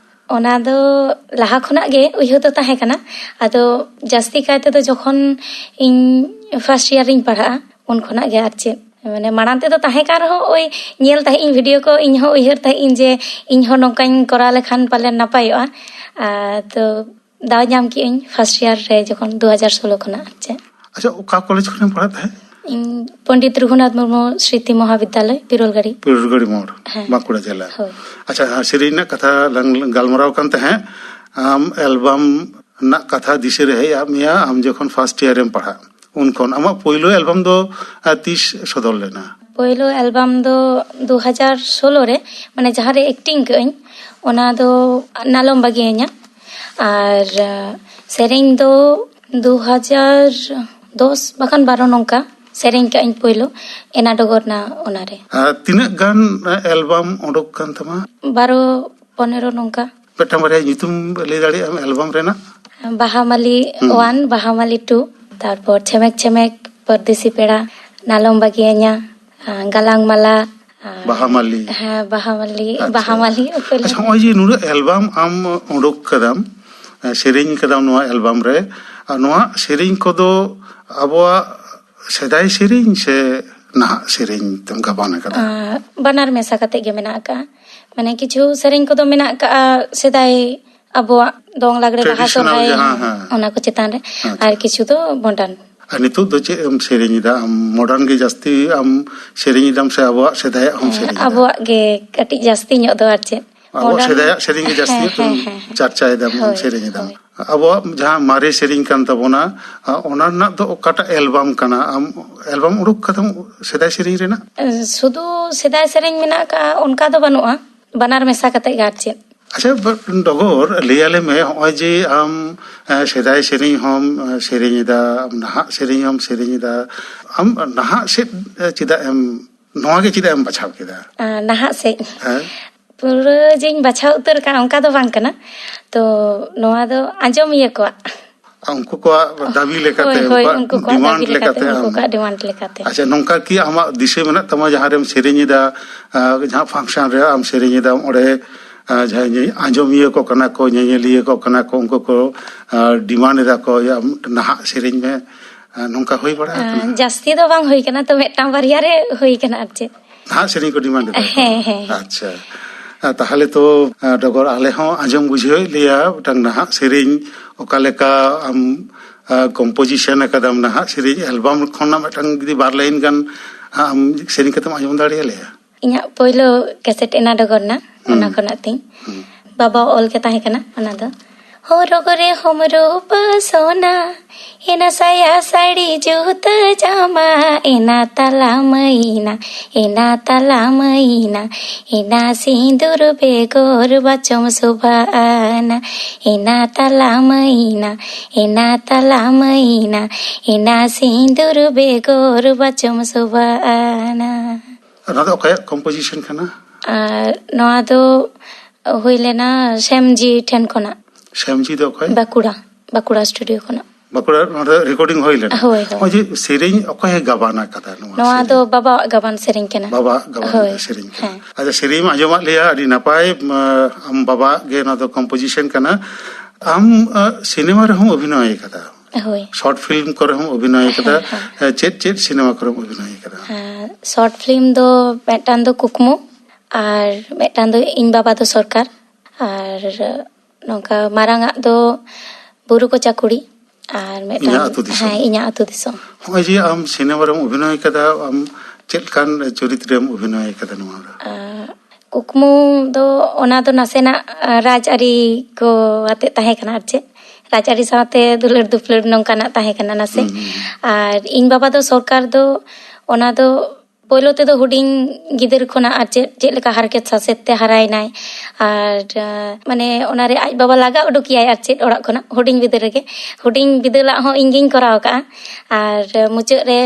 ᱚᱱᱟ ᱫᱚ ᱞᱟᱦᱟ ᱠᱷᱚᱱᱟᱜ ᱜᱮ ᱩᱭᱦᱟᱹᱨ ᱫᱚ ᱛᱟᱦᱮᱸ ᱠᱟᱱᱟ᱾ ᱟᱫᱚ ᱡᱟᱹᱥᱛᱤ ᱠᱟᱭ ᱛᱮᱫᱚ ᱡᱚᱠᱷᱚᱱ ᱤᱧ first year ᱨᱤᱧ ᱯᱟᱲᱦᱟᱜᱼᱟ, ᱩᱱ ᱠᱷᱚᱱᱟᱜ ᱜᱮ, ᱟᱨ ᱪᱮᱫ, ᱢᱟᱱᱮ, ᱢᱟᱲᱟᱝ ᱛᱮᱫᱚ ᱛᱟᱦᱮᱸ ᱠᱟᱱ ᱨᱮᱦᱚᱸ, ᱳᱭ ᱧᱮᱞ ᱛᱟᱦᱮᱸᱫ ᱤᱧ ᱵᱷᱤᱰᱤᱭᱳ ᱠᱚ, ᱤᱧ ᱦᱚᱸ ᱩᱭᱦᱟᱹᱨ ᱛᱟᱦᱮᱸᱫ ᱤᱧ ᱡᱮ ᱤᱧ ᱦᱚᱸ ᱱᱚᱝᱠᱟᱧ ᱠᱚᱨᱟᱣ ᱞᱮᱠᱷᱟᱱ ᱯᱟᱞᱮᱱ ᱱᱟᱯᱟᱭᱚᱜᱼᱟ᱾ ᱟᱫᱚ ᱫᱟᱣ ᱧᱟᱢ ᱠᱮᱫ ᱟᱹᱧ first year ᱨᱮ, ᱡᱚᱠᱷᱚᱱ ᱫᱩ ᱦᱟᱡᱟᱨ ᱥᱳᱞᱳ ᱠᱷᱚᱱᱟᱜ, ᱟᱨ ᱪᱮᱫ᱾ ᱟᱪᱪᱷᱟ, ᱚᱠᱟ ᱠᱚᱞᱮᱡᱽ ᱠᱷᱚᱱᱮᱢ ᱯᱟᱲᱦᱟᱜ ᱛᱟᱦᱮᱸᱫ? ᱤᱧ ᱯᱚᱱᱰᱤᱛ ᱨᱚᱜᱷᱩᱱᱟᱛᱷ ᱢᱩᱨᱢᱩ ᱥᱨᱤᱛᱤ ᱢᱚᱦᱟᱵᱤᱫᱽᱫᱟᱞᱚᱭ, ᱯᱤᱨᱩᱞᱜᱟᱲᱤ᱾ ᱯᱤᱨᱩᱞᱜᱟᱲᱤ ᱢᱳᱲ, ᱦᱮᱸ᱾ ᱵᱟᱸᱠᱩᱲᱟ ᱡᱮᱞᱟ᱾ ᱦᱳᱭ᱾ ᱟᱪᱪᱷᱟ, ᱥᱮᱨᱮᱧ ᱨᱮᱱᱟᱜ ᱠᱟᱛᱷᱟ ᱞᱟᱝ ᱜᱟᱞᱢᱟᱨᱟᱣ ᱠᱟᱱ ᱛᱟᱦᱮᱸᱫ, ᱟᱢ ᱮᱞᱵᱟᱢ ᱨᱮᱱᱟᱜ ᱠᱟᱛᱷᱟ ᱫᱤᱥᱟᱹ ᱨᱮ ᱦᱮᱡ ᱟᱫ ᱢᱮᱭᱟ, ᱟᱢ ᱡᱚᱠᱷᱚᱱ first year ᱨᱮᱢ ᱯᱟᱲᱦᱟᱜ, ᱩᱱ ᱠᱷᱚᱱ᱾ ᱟᱢᱟᱜ ᱯᱳᱭᱞᱳ ᱮᱞᱵᱟᱢ ᱫᱚ, ᱟᱨ, ᱛᱤᱥ ᱥᱚᱫᱚᱨ ᱞᱮᱱᱟ? ᱯᱳᱭᱞᱳ ᱮᱞᱵᱟᱢ ᱫᱚ ᱫᱩ ᱦᱟᱡᱟᱨ ᱥᱳᱞᱳ ᱨᱮ, ᱢᱟᱱᱮ, ᱡᱟᱦᱟᱸ ᱨᱮ acting ᱠᱟᱹᱜ ᱟᱹᱧ, ᱚᱱᱟ ᱫᱚ ᱱᱟᱞᱚᱢ ᱵᱟᱹᱜᱤᱭᱟᱹᱧᱟ᱾ ᱟᱨ, ᱟ, ᱥᱮᱨᱮᱧ ᱫᱚ ᱫᱩ ᱦᱟᱡᱟᱨ ᱫᱚᱥ ᱵᱟᱠᱷᱟᱱ ᱵᱟᱨᱚ ᱱᱚᱝᱠᱟ ᱥᱮᱨᱮᱧ ᱠᱟᱜ ᱟᱹᱧ ᱯᱳᱭᱞᱳ, ᱮᱱᱟ ᱰᱚᱜᱚᱨ ᱱᱟ ᱚᱱᱟᱨᱮ᱾ ᱟᱨ ᱛᱤᱱᱟᱹᱜ ᱜᱟᱱ, ᱟ, ᱮᱞᱵᱟᱢ ᱩᱰᱩᱠ ᱠᱟᱱ ᱛᱟᱢᱟ? ᱵᱟᱨᱚ, ᱯᱚᱱᱮᱨᱚ ᱱᱚᱝᱠᱟ᱾ ᱢᱤᱫᱴᱟᱝ ᱵᱟᱨᱭᱟ ᱧᱩᱛᱩᱢ ᱞᱟᱹᱭ ᱫᱟᱲᱮᱭᱟᱜ ᱟᱢ ᱮᱞᱵᱟᱢ ᱨᱮᱱᱟᱜ? ᱵᱟᱦᱟ ᱢᱟᱹᱞᱤ ᱦᱩᱸ᱾ One, ᱵᱟᱦᱟ ᱢᱟᱹᱞᱤ Two, ᱛᱟᱨᱯᱚᱨ ᱪᱷᱮᱢᱮᱠ ᱪᱷᱮᱢᱮᱠ, ᱯᱚᱨᱫᱮᱥᱤ ᱯᱮᱲᱟ, ᱱᱟᱞᱚᱢ ᱵᱟᱹᱜᱤᱭᱟᱹᱧᱟ, ᱟ, ᱜᱟᱞᱟᱝ ᱢᱟᱞᱟ, ᱟ, ᱵᱟᱦᱟ ᱢᱟᱹᱞᱤ᱾ ᱦᱮᱸ, ᱵᱟᱦᱟ ᱢᱟᱹᱞᱤ, ᱟᱪᱪᱷᱟ᱾ ᱵᱟᱦᱟ ᱢᱟᱹᱞᱤ, ᱩᱯᱟᱹᱞᱤ᱾ ᱟᱪᱪᱷᱟ, ᱱᱚᱜᱼᱚᱭ ᱡᱮ ᱱᱩᱱᱟᱹᱜ ᱮᱞᱵᱟᱢ ᱟᱢ ᱩᱰᱩᱠ ᱠᱟᱫᱟᱢ, ᱮ, ᱥᱮᱨᱮᱧ ᱠᱟᱫᱟᱢ ᱱᱚᱣᱟ ᱮᱞᱵᱟᱢ ᱨᱮ, ᱟᱨ ᱱᱚᱣᱟ ᱥᱮᱨᱮᱧ ᱠᱚᱫᱚ ᱟᱵᱚᱣᱟᱜ ᱥᱮᱫᱟᱭ ᱥᱮᱨᱮᱧ ᱥᱮ ᱱᱟᱦᱟᱜ ᱥᱮᱨᱮᱧ ᱛᱮᱢ ᱜᱟᱵᱟᱱ ᱟᱠᱟᱫᱟ? ᱟᱸ, ᱵᱟᱱᱟᱨ ᱢᱮᱥᱟ ᱠᱟᱛᱮ ᱜᱮ ᱢᱮᱱᱟᱜ ᱟᱠᱟᱫᱼᱟ᱾ ᱢᱟᱱᱮ ᱠᱤᱪᱷᱩ ᱥᱮᱨᱮᱧ ᱠᱚᱫᱚ ᱢᱮᱱᱟᱜ ᱟᱠᱟᱫᱼᱟ ᱥᱮᱫᱟᱭ ᱟᱵᱚᱣᱟᱜ ᱫᱚᱝ ᱞᱟᱜᱽᱲᱮ ᱵᱟᱦᱟ traditional ᱥᱚᱨᱦᱟᱭ, ᱡᱟᱦᱟᱸ, ᱦᱮᱸ᱾ ᱚᱱᱟ ᱠᱚ ᱪᱮᱛᱟᱱ ᱨᱮ᱾ ᱟᱪᱪᱷᱟ᱾ ᱟᱨ ᱠᱤᱪᱷᱩ ᱫᱚ modern᱾ ᱟᱨ ᱱᱤᱛᱚᱜ ᱫᱚ ᱪᱮᱫ ᱮᱢ ᱥᱮᱨᱮᱧ ᱮᱫᱟ ᱟᱢ? Modern ᱜᱮ ᱡᱟᱹᱥᱛᱤ ᱟᱢ ᱥᱮᱨᱮᱧ ᱮᱫᱟᱢ ᱥᱮ ᱟᱵᱚᱣᱟᱜ ᱥᱮᱫᱟᱭᱟᱜ ᱦᱚᱸᱢ ᱦᱮᱸ, ᱥᱮᱨᱮᱧ ᱮᱫᱟ? ᱟᱵᱚᱣᱟᱜ ᱜᱮ ᱠᱟᱹᱴᱤᱡ ᱡᱟᱹᱥᱛᱤ ᱧᱚᱜ ᱫᱚ ᱟᱨ ᱪᱮᱫ᱾ ᱟᱵᱚᱣᱟᱜ modern ᱥᱮᱫᱟᱭᱟᱜ ᱥᱮᱨᱮᱧ ᱜᱮ ᱡᱟᱹᱥᱛᱤ ᱦᱮᱸ, ᱧᱚᱜ ᱛᱮᱢ ᱦᱮᱸ, ᱦᱮᱸ, ᱦᱮᱸ᱾ ᱪᱟᱨᱪᱟᱭᱮᱫᱟᱢ, ᱦᱳᱭ, ᱥᱮᱨᱮᱧ ᱮᱫᱟᱢ᱾ ᱦᱳᱭ᱾ ᱟᱵᱚᱣᱟᱜ ᱡᱟᱦᱟᱸ ᱢᱟᱨᱮ ᱥᱮᱨᱮᱧ ᱠᱟᱱ ᱛᱟᱵᱚᱱᱟ, ᱟ, ᱚᱱᱟ ᱨᱮᱱᱟᱜ ᱫᱚ ᱚᱠᱟᱴᱟᱜ album ᱠᱟᱱᱟ? ᱟᱢ album ᱩᱰᱩᱠ ᱠᱟᱫᱟᱢ ᱥᱮᱫᱟᱭ ᱥᱮᱨᱮᱧ ᱨᱮᱱᱟᱜ? ᱥᱩᱫᱷᱩ ᱥᱮᱫᱟᱭ ᱥᱮᱨᱮᱧ ᱢᱮᱱᱟᱜ ᱟᱠᱟᱫᱼᱟ, ᱚᱱᱠᱟ ᱫᱚ ᱵᱟᱹᱱᱩᱜᱼᱟ, ᱵᱟᱱᱟᱨ ᱢᱮᱥᱟ ᱠᱟᱛᱮ ᱜᱮ ᱟᱨ ᱪᱮᱫ᱾ ᱟᱪᱪᱷᱟ, ᱵ-, ᱰᱚᱜᱚᱨ, ᱞᱟᱹᱭ ᱟᱞᱮ ᱢᱮ, ᱦᱚᱸᱜᱼᱚᱭ ᱡᱮ ᱟᱢ, ᱮ, ᱥᱮᱫᱟᱭ ᱥᱮᱨᱮᱧ ᱦᱚᱸᱢ, ᱮ, ᱥᱮᱨᱮᱧ ᱮᱫᱟ, ᱱᱟᱦᱟᱜ ᱥᱮᱨᱮᱧ ᱦᱚᱸᱢ ᱥᱮᱨᱮᱧ ᱮᱫᱟ, ᱟᱢ ᱱᱟᱦᱟᱜ ᱥᱮᱫ, ᱮ, ᱪᱮᱫᱟᱜ ᱮᱢ, ᱱᱚᱣᱟ ᱜᱮ ᱪᱮᱫᱟᱜ ᱮᱢ ᱵᱟᱪᱷᱟᱣ ᱠᱮᱫᱟ? ᱟ, ᱱᱟᱦᱟᱜ ᱥᱮᱫ᱾ ᱦᱮᱸ᱾ ᱯᱩᱨᱟᱹ ᱡᱮᱧ ᱵᱟᱪᱷᱟᱣ ᱩᱛᱟᱹᱨ ᱠᱟᱜᱼᱟ, ᱚᱱᱠᱟ ᱫᱚ ᱵᱟᱝ ᱠᱟᱱᱟ᱾ ᱛᱚ, ᱱᱚᱣᱟ ᱫᱚ ᱟᱸᱡᱚᱢᱤᱭᱟᱹ ᱠᱚᱣᱟᱜ᱾ ᱩᱱᱠᱩ ᱠᱚᱣᱟᱜ ᱫᱟᱹᱵᱤ ᱞᱮᱠᱟᱛᱮ, ᱦᱳᱭ, ᱦᱳᱭ, ᱩᱱᱠᱩᱣᱟᱜ ᱩᱱᱠᱩ ᱠᱚᱣᱟᱜ demand ᱫᱟᱹᱵᱤ ᱞᱮᱠᱟᱛᱮ, ᱞᱮᱠᱟᱛᱮ ᱩᱱᱠᱩ ᱟᱢ ᱠᱚᱣᱟᱜ demand ᱞᱮᱠᱟᱛᱮ᱾ ᱟᱪᱪᱷᱟ, ᱱᱚᱝᱠᱟ ᱠᱤ ᱟᱢᱟᱜ ᱫᱤᱥᱟᱹ ᱢᱮᱱᱟᱜ ᱛᱟᱢᱟ, ᱡᱟᱦᱟᱸ ᱨᱮᱢ ᱥᱮᱨᱮᱧ ᱮᱫᱟ, ᱟ, ᱡᱟᱦᱟᱸ function ᱨᱮ ᱟᱢ ᱥᱮᱨᱮᱧ ᱮᱫᱟᱢ, ᱚᱸᱰᱮ, ᱟ, ᱡᱟᱦᱟᱸᱭ ᱧᱮ-, ᱟᱸᱡᱚᱢᱤᱭᱟᱹ ᱠᱚ ᱠᱟᱱᱟ ᱠᱚ, ᱧᱮᱧᱮᱞᱤᱭᱟᱹ ᱠᱚ ᱠᱟᱱᱟ ᱠᱚ, ᱩᱱᱠᱩ ᱠᱚ, ᱟ, demand ᱮᱫᱟ ᱠᱚ, "ᱭᱟ, ᱢᱤᱫᱴᱮᱱ ᱱᱟᱦᱟᱜ ᱥᱮᱨᱮᱧ ᱢᱮ"? ᱟ, ᱱᱚᱝᱠᱟ ᱦᱩᱭ ᱵᱟᱲᱟ ᱟ, ᱟᱠᱟᱱᱟ? ᱡᱟᱹᱥᱛᱤ ᱫᱚ ᱵᱟᱝ ᱦᱩᱭ ᱠᱟᱱᱟ, ᱛᱚ ᱢᱤᱫᱴᱟᱝ ᱵᱟᱨᱭᱟ ᱨᱮ ᱦᱩᱭ ᱠᱟᱱᱟ ᱟᱨ ᱪᱮᱫ᱾ ᱱᱟᱦᱟᱜ ᱥᱮᱨᱮᱧ ᱠᱚ demand ᱮᱫᱟ ᱠᱚ? ᱦᱮᱸ, ᱦᱮᱸ᱾ ᱟᱪᱪᱷᱟ᱾ ᱟ, ᱛᱟᱦᱚᱞᱮ ᱛᱚ, ᱟ, ᱰᱚᱜᱚᱨ, ᱟᱞᱮ ᱦᱚᱸ ᱟᱸᱡᱚᱢ ᱵᱩᱡᱷᱟᱹᱣᱮᱫ ᱞᱮᱭᱟ ᱢᱤᱫᱴᱟᱝ ᱱᱟᱦᱟᱜ ᱥᱮᱨᱮᱧ ᱚᱠᱟ ᱞᱮᱠᱟ ᱟᱢ, ᱟ, composition ᱟᱠᱟᱫᱟᱢ, ᱱᱟᱦᱟᱜ ᱥᱮᱨᱮᱧ album ᱠᱷᱚᱱᱟᱜ ᱢᱤᱫᱴᱟᱝ ᱡᱩᱫᱤ ᱵᱟᱨ line ᱜᱟᱱ ᱟᱢ ᱥᱮᱨᱮᱧ ᱠᱟᱛᱮᱢ ᱟᱸᱡᱚᱢ ᱫᱟᱲᱮᱭᱟᱞᱮᱭᱟ? ᱤᱧᱟᱹᱜ ᱯᱳᱭᱞᱳ cassette ᱮᱱᱟ ᱰᱚᱜᱚᱨ ᱨᱮᱱᱟᱜ, ᱦᱩᱸ᱾ ᱚᱱᱟ ᱠᱷᱚᱱᱟᱜ ᱛᱤᱧ᱾ ᱦᱩᱸ᱾ ᱵᱟᱵᱟ ᱚᱞ ᱜᱮ ᱛᱟᱦᱮᱸ ᱠᱟᱱᱟ ᱚᱱᱟ ᱫᱚ᱾ ᱦᱚᱨᱚᱜ ᱨᱮ ᱦᱚᱢ ᱨᱩᱯ ᱥᱚᱱᱟ, ᱮᱱᱟ ᱥᱟᱭᱟ ᱥᱟᱹᱲᱤ ᱡᱩᱛᱟᱹ ᱡᱟᱢᱟ, ᱮᱱᱟ ᱛᱟᱞᱟ ᱢᱟᱹᱭᱱᱟ, ᱮᱱᱟ ᱛᱟᱞᱟ ᱢᱟᱹᱭᱱᱟ, ᱮᱱᱟ ᱥᱤᱸᱫᱩᱨ ᱵᱮᱜᱚᱨ ᱵᱟᱪᱚᱢ ᱥᱚᱵᱷᱟᱜᱼᱟᱱᱟ, ᱮᱱᱟ ᱛᱟᱞᱟ ᱢᱟᱹᱭᱱᱟ, ᱮᱱᱟ ᱛᱟᱞᱟ ᱢᱟᱹᱭᱱᱟ, ᱮᱱᱟ ᱥᱤᱸᱫᱩᱨ ᱵᱮᱜᱚᱨ ᱵᱟᱪᱚᱢ ᱥᱚᱵᱷᱟᱜᱼᱟᱱᱟ᱾ ᱱᱚᱣᱟ ᱫᱚ ᱚᱠᱚᱭᱟᱜ composition ᱠᱟᱱᱟ? ᱟᱨ ᱱᱚᱣᱟ ᱫᱚ ᱦᱩᱭ ᱞᱮᱱᱟ ᱥᱮᱢᱡᱤ ᱴᱷᱮᱱ ᱠᱷᱚᱱᱟᱜ᱾ ᱥᱮᱢᱡᱤ ᱫᱚ ᱚᱠᱚᱭ? ᱵᱟᱸᱠᱩᱲᱟ, ᱵᱟᱸᱠᱩᱲᱟ studio ᱠᱷᱚᱱᱟᱜ᱾ ᱵᱟᱸᱠᱩᱲᱟ ᱱᱚᱰᱮ recording ᱦᱩᱭ ᱞᱮᱱᱟ? ᱦᱳᱭ, ᱦᱳᱭ᱾ ᱱᱚᱜᱼᱚᱭ ᱡᱮ ᱥᱮᱨᱮᱧ ᱚᱠᱚᱭᱮ ᱜᱟᱵᱟᱱ ᱟᱠᱟᱫᱟ ᱱᱚᱣᱟ ᱱᱚᱣᱟ ᱥᱮᱨᱮᱧ? ᱫᱚ ᱵᱟᱵᱟᱣᱟᱜ ᱜᱟᱵᱟᱱ ᱥᱮᱨᱮᱧ ᱠᱟᱱᱟ᱾ ᱵᱟᱵᱟᱣᱟᱜ ᱜᱟᱵᱟᱱ ᱦᱳᱭ, ᱥᱮᱨᱮᱧ ᱠᱟᱱᱟ᱾ ᱦᱮᱸ᱾ ᱟᱪᱪᱷᱟ, ᱥᱮᱨᱮᱧ ᱮᱢ ᱟᱸᱡᱚᱢᱟᱫ ᱞᱮᱭᱟ, ᱟᱹᱰᱤ ᱱᱟᱯᱟᱭ᱾ ᱟᱢ, ᱵᱟᱵᱟᱣᱟᱜ ᱜᱮ ᱱᱚᱣᱟ ᱫᱚ composition ᱠᱟᱱᱟ᱾ ᱟᱢ, ᱟ, ᱥᱤᱱᱮᱢᱟ ᱨᱮᱦᱚᱸᱢ ᱚᱵᱷᱤᱱᱚᱭ ᱟᱠᱟᱫᱟ᱾ ᱦᱳᱭ᱾ ᱥᱚᱨᱴ ᱯᱷᱤᱞᱢ ᱠᱚᱨᱮ ᱦᱚᱸᱢ ᱚᱵᱷᱤᱱᱚᱭ ᱟᱠᱟᱫᱟ᱾ ᱦᱮᱸ, ᱦᱮᱸ᱾ ᱮ, ᱪᱮᱫ ᱪᱮᱫ ᱥᱤᱱᱮᱢᱟ ᱠᱚᱨᱮᱢ ᱚᱵᱷᱤᱱᱚᱭ ᱟᱠᱟᱫᱟ? ᱦᱮᱸ, ᱥᱚᱨᱴ ᱯᱷᱤᱞᱢ ᱫᱚ ᱢᱤᱫᱴᱟᱝ ᱫᱚ ᱠᱩᱠᱢᱩ, ᱟᱨ ᱢᱤᱫᱴᱟᱝ ᱫᱚ ᱤᱧ ᱵᱟᱵᱟ ᱫᱚ ᱥᱚᱨᱠᱟᱨ, ᱟᱨ ᱱᱚᱝᱠᱟ ᱢᱟᱨᱟᱝ ᱟᱜ ᱫᱚ ᱵᱩᱨᱩ ᱠᱚᱪᱟ ᱠᱩᱲᱤ, ᱟᱨ ᱢᱤᱫᱴᱟᱝ ᱤᱧᱟᱹᱜ ᱟᱹᱛᱩ ᱫᱤᱥᱚᱢ᱾ ᱦᱮᱸ, ᱤᱧᱟᱹᱜ ᱟᱹᱛᱩ ᱫᱤᱥᱚᱢ᱾ ᱱᱚᱜᱼᱚᱭ ᱡᱮ ᱟᱢ ᱥᱤᱱᱮᱢᱟ ᱨᱮᱢ ᱚᱵᱷᱤᱱᱚᱭ ᱠᱟᱫᱟ, ᱟᱢ ᱪᱮᱫ ᱞᱮᱠᱟᱱ ᱪᱚᱨᱤᱛ ᱨᱮᱢ ᱚᱵᱷᱤᱱᱚᱭ ᱠᱟᱫᱟ ᱱᱚᱣᱟ ᱨᱮ? ᱟᱨ ᱠᱩᱠᱢᱩ ᱫᱚ ᱚᱱᱟ ᱫᱚ ᱱᱟᱥᱮᱱᱟᱜ, ᱟᱨ, ᱨᱟᱡᱽᱟᱹᱨᱤ ᱠᱚ ᱟᱛᱮ ᱛᱟᱦᱮᱸ ᱠᱟᱱᱟ, ᱟᱨ ᱪᱮᱫ, ᱨᱟᱡᱽᱟᱹᱨᱤ ᱥᱟᱶᱛᱮ ᱫᱩᱞᱟᱹᱲ ᱫᱩᱯᱞᱟᱹᱲ ᱱᱚᱝᱠᱟᱱᱟᱜ ᱛᱟᱦᱮᱸ ᱠᱟᱱᱟ ᱱᱟᱥᱮ᱾ ᱦᱩᱸ, ᱦᱩᱸ, ᱦᱩᱸ᱾ ᱟᱨ ᱤᱧ ᱵᱟᱵᱟ ᱫᱚ ᱥᱚᱨᱠᱟᱨ ᱫᱚ ᱚᱱᱟ ᱫᱚ ᱯᱳᱭᱞᱳ ᱛᱮᱫᱚ ᱦᱩᱰᱤᱧ ᱜᱤᱫᱟᱹᱨ ᱠᱷᱚᱱᱟᱜ, ᱟᱨ ᱪᱮᱫ, ᱪᱮᱫ ᱞᱮᱠᱟ ᱦᱟᱨᱠᱮᱛ ᱥᱟᱥᱮᱛ ᱛᱮ ᱦᱟᱨᱟᱭᱮᱱᱟᱭ, ᱟᱨ, ᱟᱸ, ᱢᱟᱱᱮ, ᱚᱱᱟᱨᱮ ᱟᱡ ᱵᱟᱵᱟ ᱞᱟᱜᱟ ᱩᱰᱩᱠᱮᱭᱟᱭ, ᱟᱨ ᱪᱮᱫ, ᱚᱲᱟᱜ ᱠᱷᱚᱱᱟᱜ ᱦᱩᱰᱤᱧ ᱵᱤᱫᱟᱹᱞ ᱨᱮᱜᱮ᱾ ᱦᱩᱰᱤᱧ ᱵᱤᱫᱟᱹᱞᱟᱜ ᱦᱚᱸ ᱤᱧ ᱜᱤᱧ ᱠᱚᱨᱟᱣ ᱟᱠᱟᱫᱼᱟ᱾ ᱟᱨ ᱢᱩᱪᱟᱹᱫ ᱨᱮ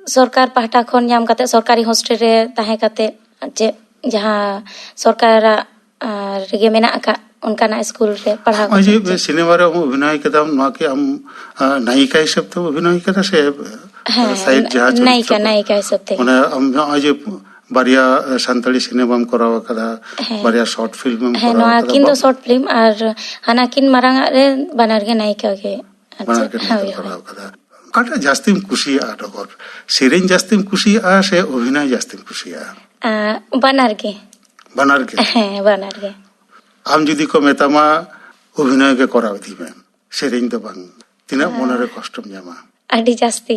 ᱥᱚᱨᱠᱟᱨ ᱯᱟᱦᱴᱟ ᱠᱷᱚᱱ ᱧᱟᱢ ᱠᱟᱛᱮ ᱥᱚᱨᱠᱟᱨᱤ ᱦᱳᱥᱴᱮᱞ ᱨᱮ ᱛᱟᱦᱮᱸ ᱠᱟᱛᱮ, ᱟᱨ ᱪᱮᱫ, ᱡᱟᱦᱟᱸ ᱥᱚᱨᱠᱟᱨᱟᱜ, ᱟᱸ, ᱨᱮᱜᱮ ᱢᱮᱱᱟᱜ ᱟᱠᱟᱫ ᱚᱱᱠᱟᱱᱟᱜ ᱥᱠᱩᱞ ᱨᱮ ᱯᱟᱲᱦᱟᱣ ᱱᱚᱜᱼᱚᱭ ᱠᱟᱛᱮ, ᱡᱮ ᱟᱨ ᱪᱮᱫ᱾ ᱥᱤᱱᱮᱢᱟ ᱨᱮ ᱚᱵᱷᱤᱱᱚᱭ ᱠᱮᱫᱟᱢ, ᱱᱚᱣᱟ ᱠᱤ ᱟᱢ, ᱟᱸ, ᱱᱟᱭᱤᱠᱟ ᱦᱤᱥᱟᱹᱵ ᱛᱮᱢ ᱚᱵᱷᱤᱱᱚᱭ ᱠᱟᱫᱟ ᱥᱮ, ᱦᱮᱸ, ᱥᱟᱭᱤᱰ ᱡᱟᱦᱟᱸ ᱪᱚᱨᱤᱛᱨᱚ ᱱᱟᱭᱤᱠᱟ, ᱠᱚ? ᱱᱟᱭᱤᱠᱟ ᱦᱤᱥᱟᱹᱵ ᱛᱮ᱾ ᱢᱟᱱᱮ ᱟᱢ ᱱᱚᱜᱼᱚᱭ ᱡᱮ ᱵᱟᱨᱭᱟ, ᱮ, ᱥᱟᱱᱛᱟᱲᱤ ᱥᱤᱱᱮᱢᱟᱢ ᱠᱚᱨᱟᱣ ᱟᱠᱟᱫᱟ, ᱦᱮᱸ᱾ ᱵᱟᱨᱭᱟ ᱥᱚᱨᱴ ᱯᱷᱤᱞᱢ ᱮᱢ ᱦᱮᱸ, ᱠᱚᱨᱟᱣ ᱱᱚᱣᱟ ᱟᱠᱟᱫᱟ, ᱠᱤᱱ ᱫᱚ ᱵᱟ- ᱥᱚᱨᱴ ᱯᱷᱤᱞᱢ, ᱟᱨ ᱦᱟᱱᱟ ᱠᱤᱱ ᱢᱟᱨᱟᱝ ᱟᱜ ᱨᱮ ᱵᱟᱱᱟᱨ ᱜᱮ ᱱᱟᱭᱤᱠᱟ ᱜᱮ, ᱟᱨ ᱵᱟᱱᱟᱨ ᱪᱮᱫ? ᱜᱮ ᱱᱟᱭᱤᱠᱟ ᱦᱳᱭ, ᱦᱳᱭ᱾ ᱠᱚᱨᱟᱣ ᱟᱠᱟᱫᱟ᱾ ᱚᱠᱟᱴᱟᱜ ᱡᱟᱹᱥᱛᱤᱢ ᱠᱩᱥᱤᱭᱟᱜᱼᱟ ᱰᱚᱜᱚᱨ? ᱥᱮᱨᱮᱧ ᱡᱟᱹᱥᱛᱤᱢ ᱠᱩᱥᱤᱭᱟᱜᱼᱟ ᱥᱮ ᱚᱵᱷᱤᱱᱚᱭ ᱡᱟᱹᱥᱛᱤᱢ ᱠᱩᱥᱤᱭᱟᱜᱼᱟ? ᱟᱸ, ᱵᱟᱱᱟᱨ ᱜᱮ᱾ ᱵᱟᱱᱟᱨ ᱜᱮ? ᱦᱮᱸ, ᱵᱟᱱᱟᱨ ᱜᱮ᱾ ᱟᱢ ᱡᱩᱫᱤ ᱠᱚ ᱢᱮᱛᱟᱢᱟ, "ᱚᱵᱷᱤᱱᱚᱭ ᱜᱮ ᱠᱚᱨᱟᱣ ᱤᱫᱤ ᱢᱮ, ᱥᱮᱨᱮᱧ ᱫᱚ ᱵᱟᱝ", ᱛᱤᱱᱟᱹᱜ ᱦᱮᱸ᱾ ᱢᱚᱱᱮᱨᱮ ᱠᱚᱥᱴᱚᱢ ᱧᱟᱢᱟ? ᱟᱹᱰᱤ ᱡᱟᱹᱥᱛᱤ᱾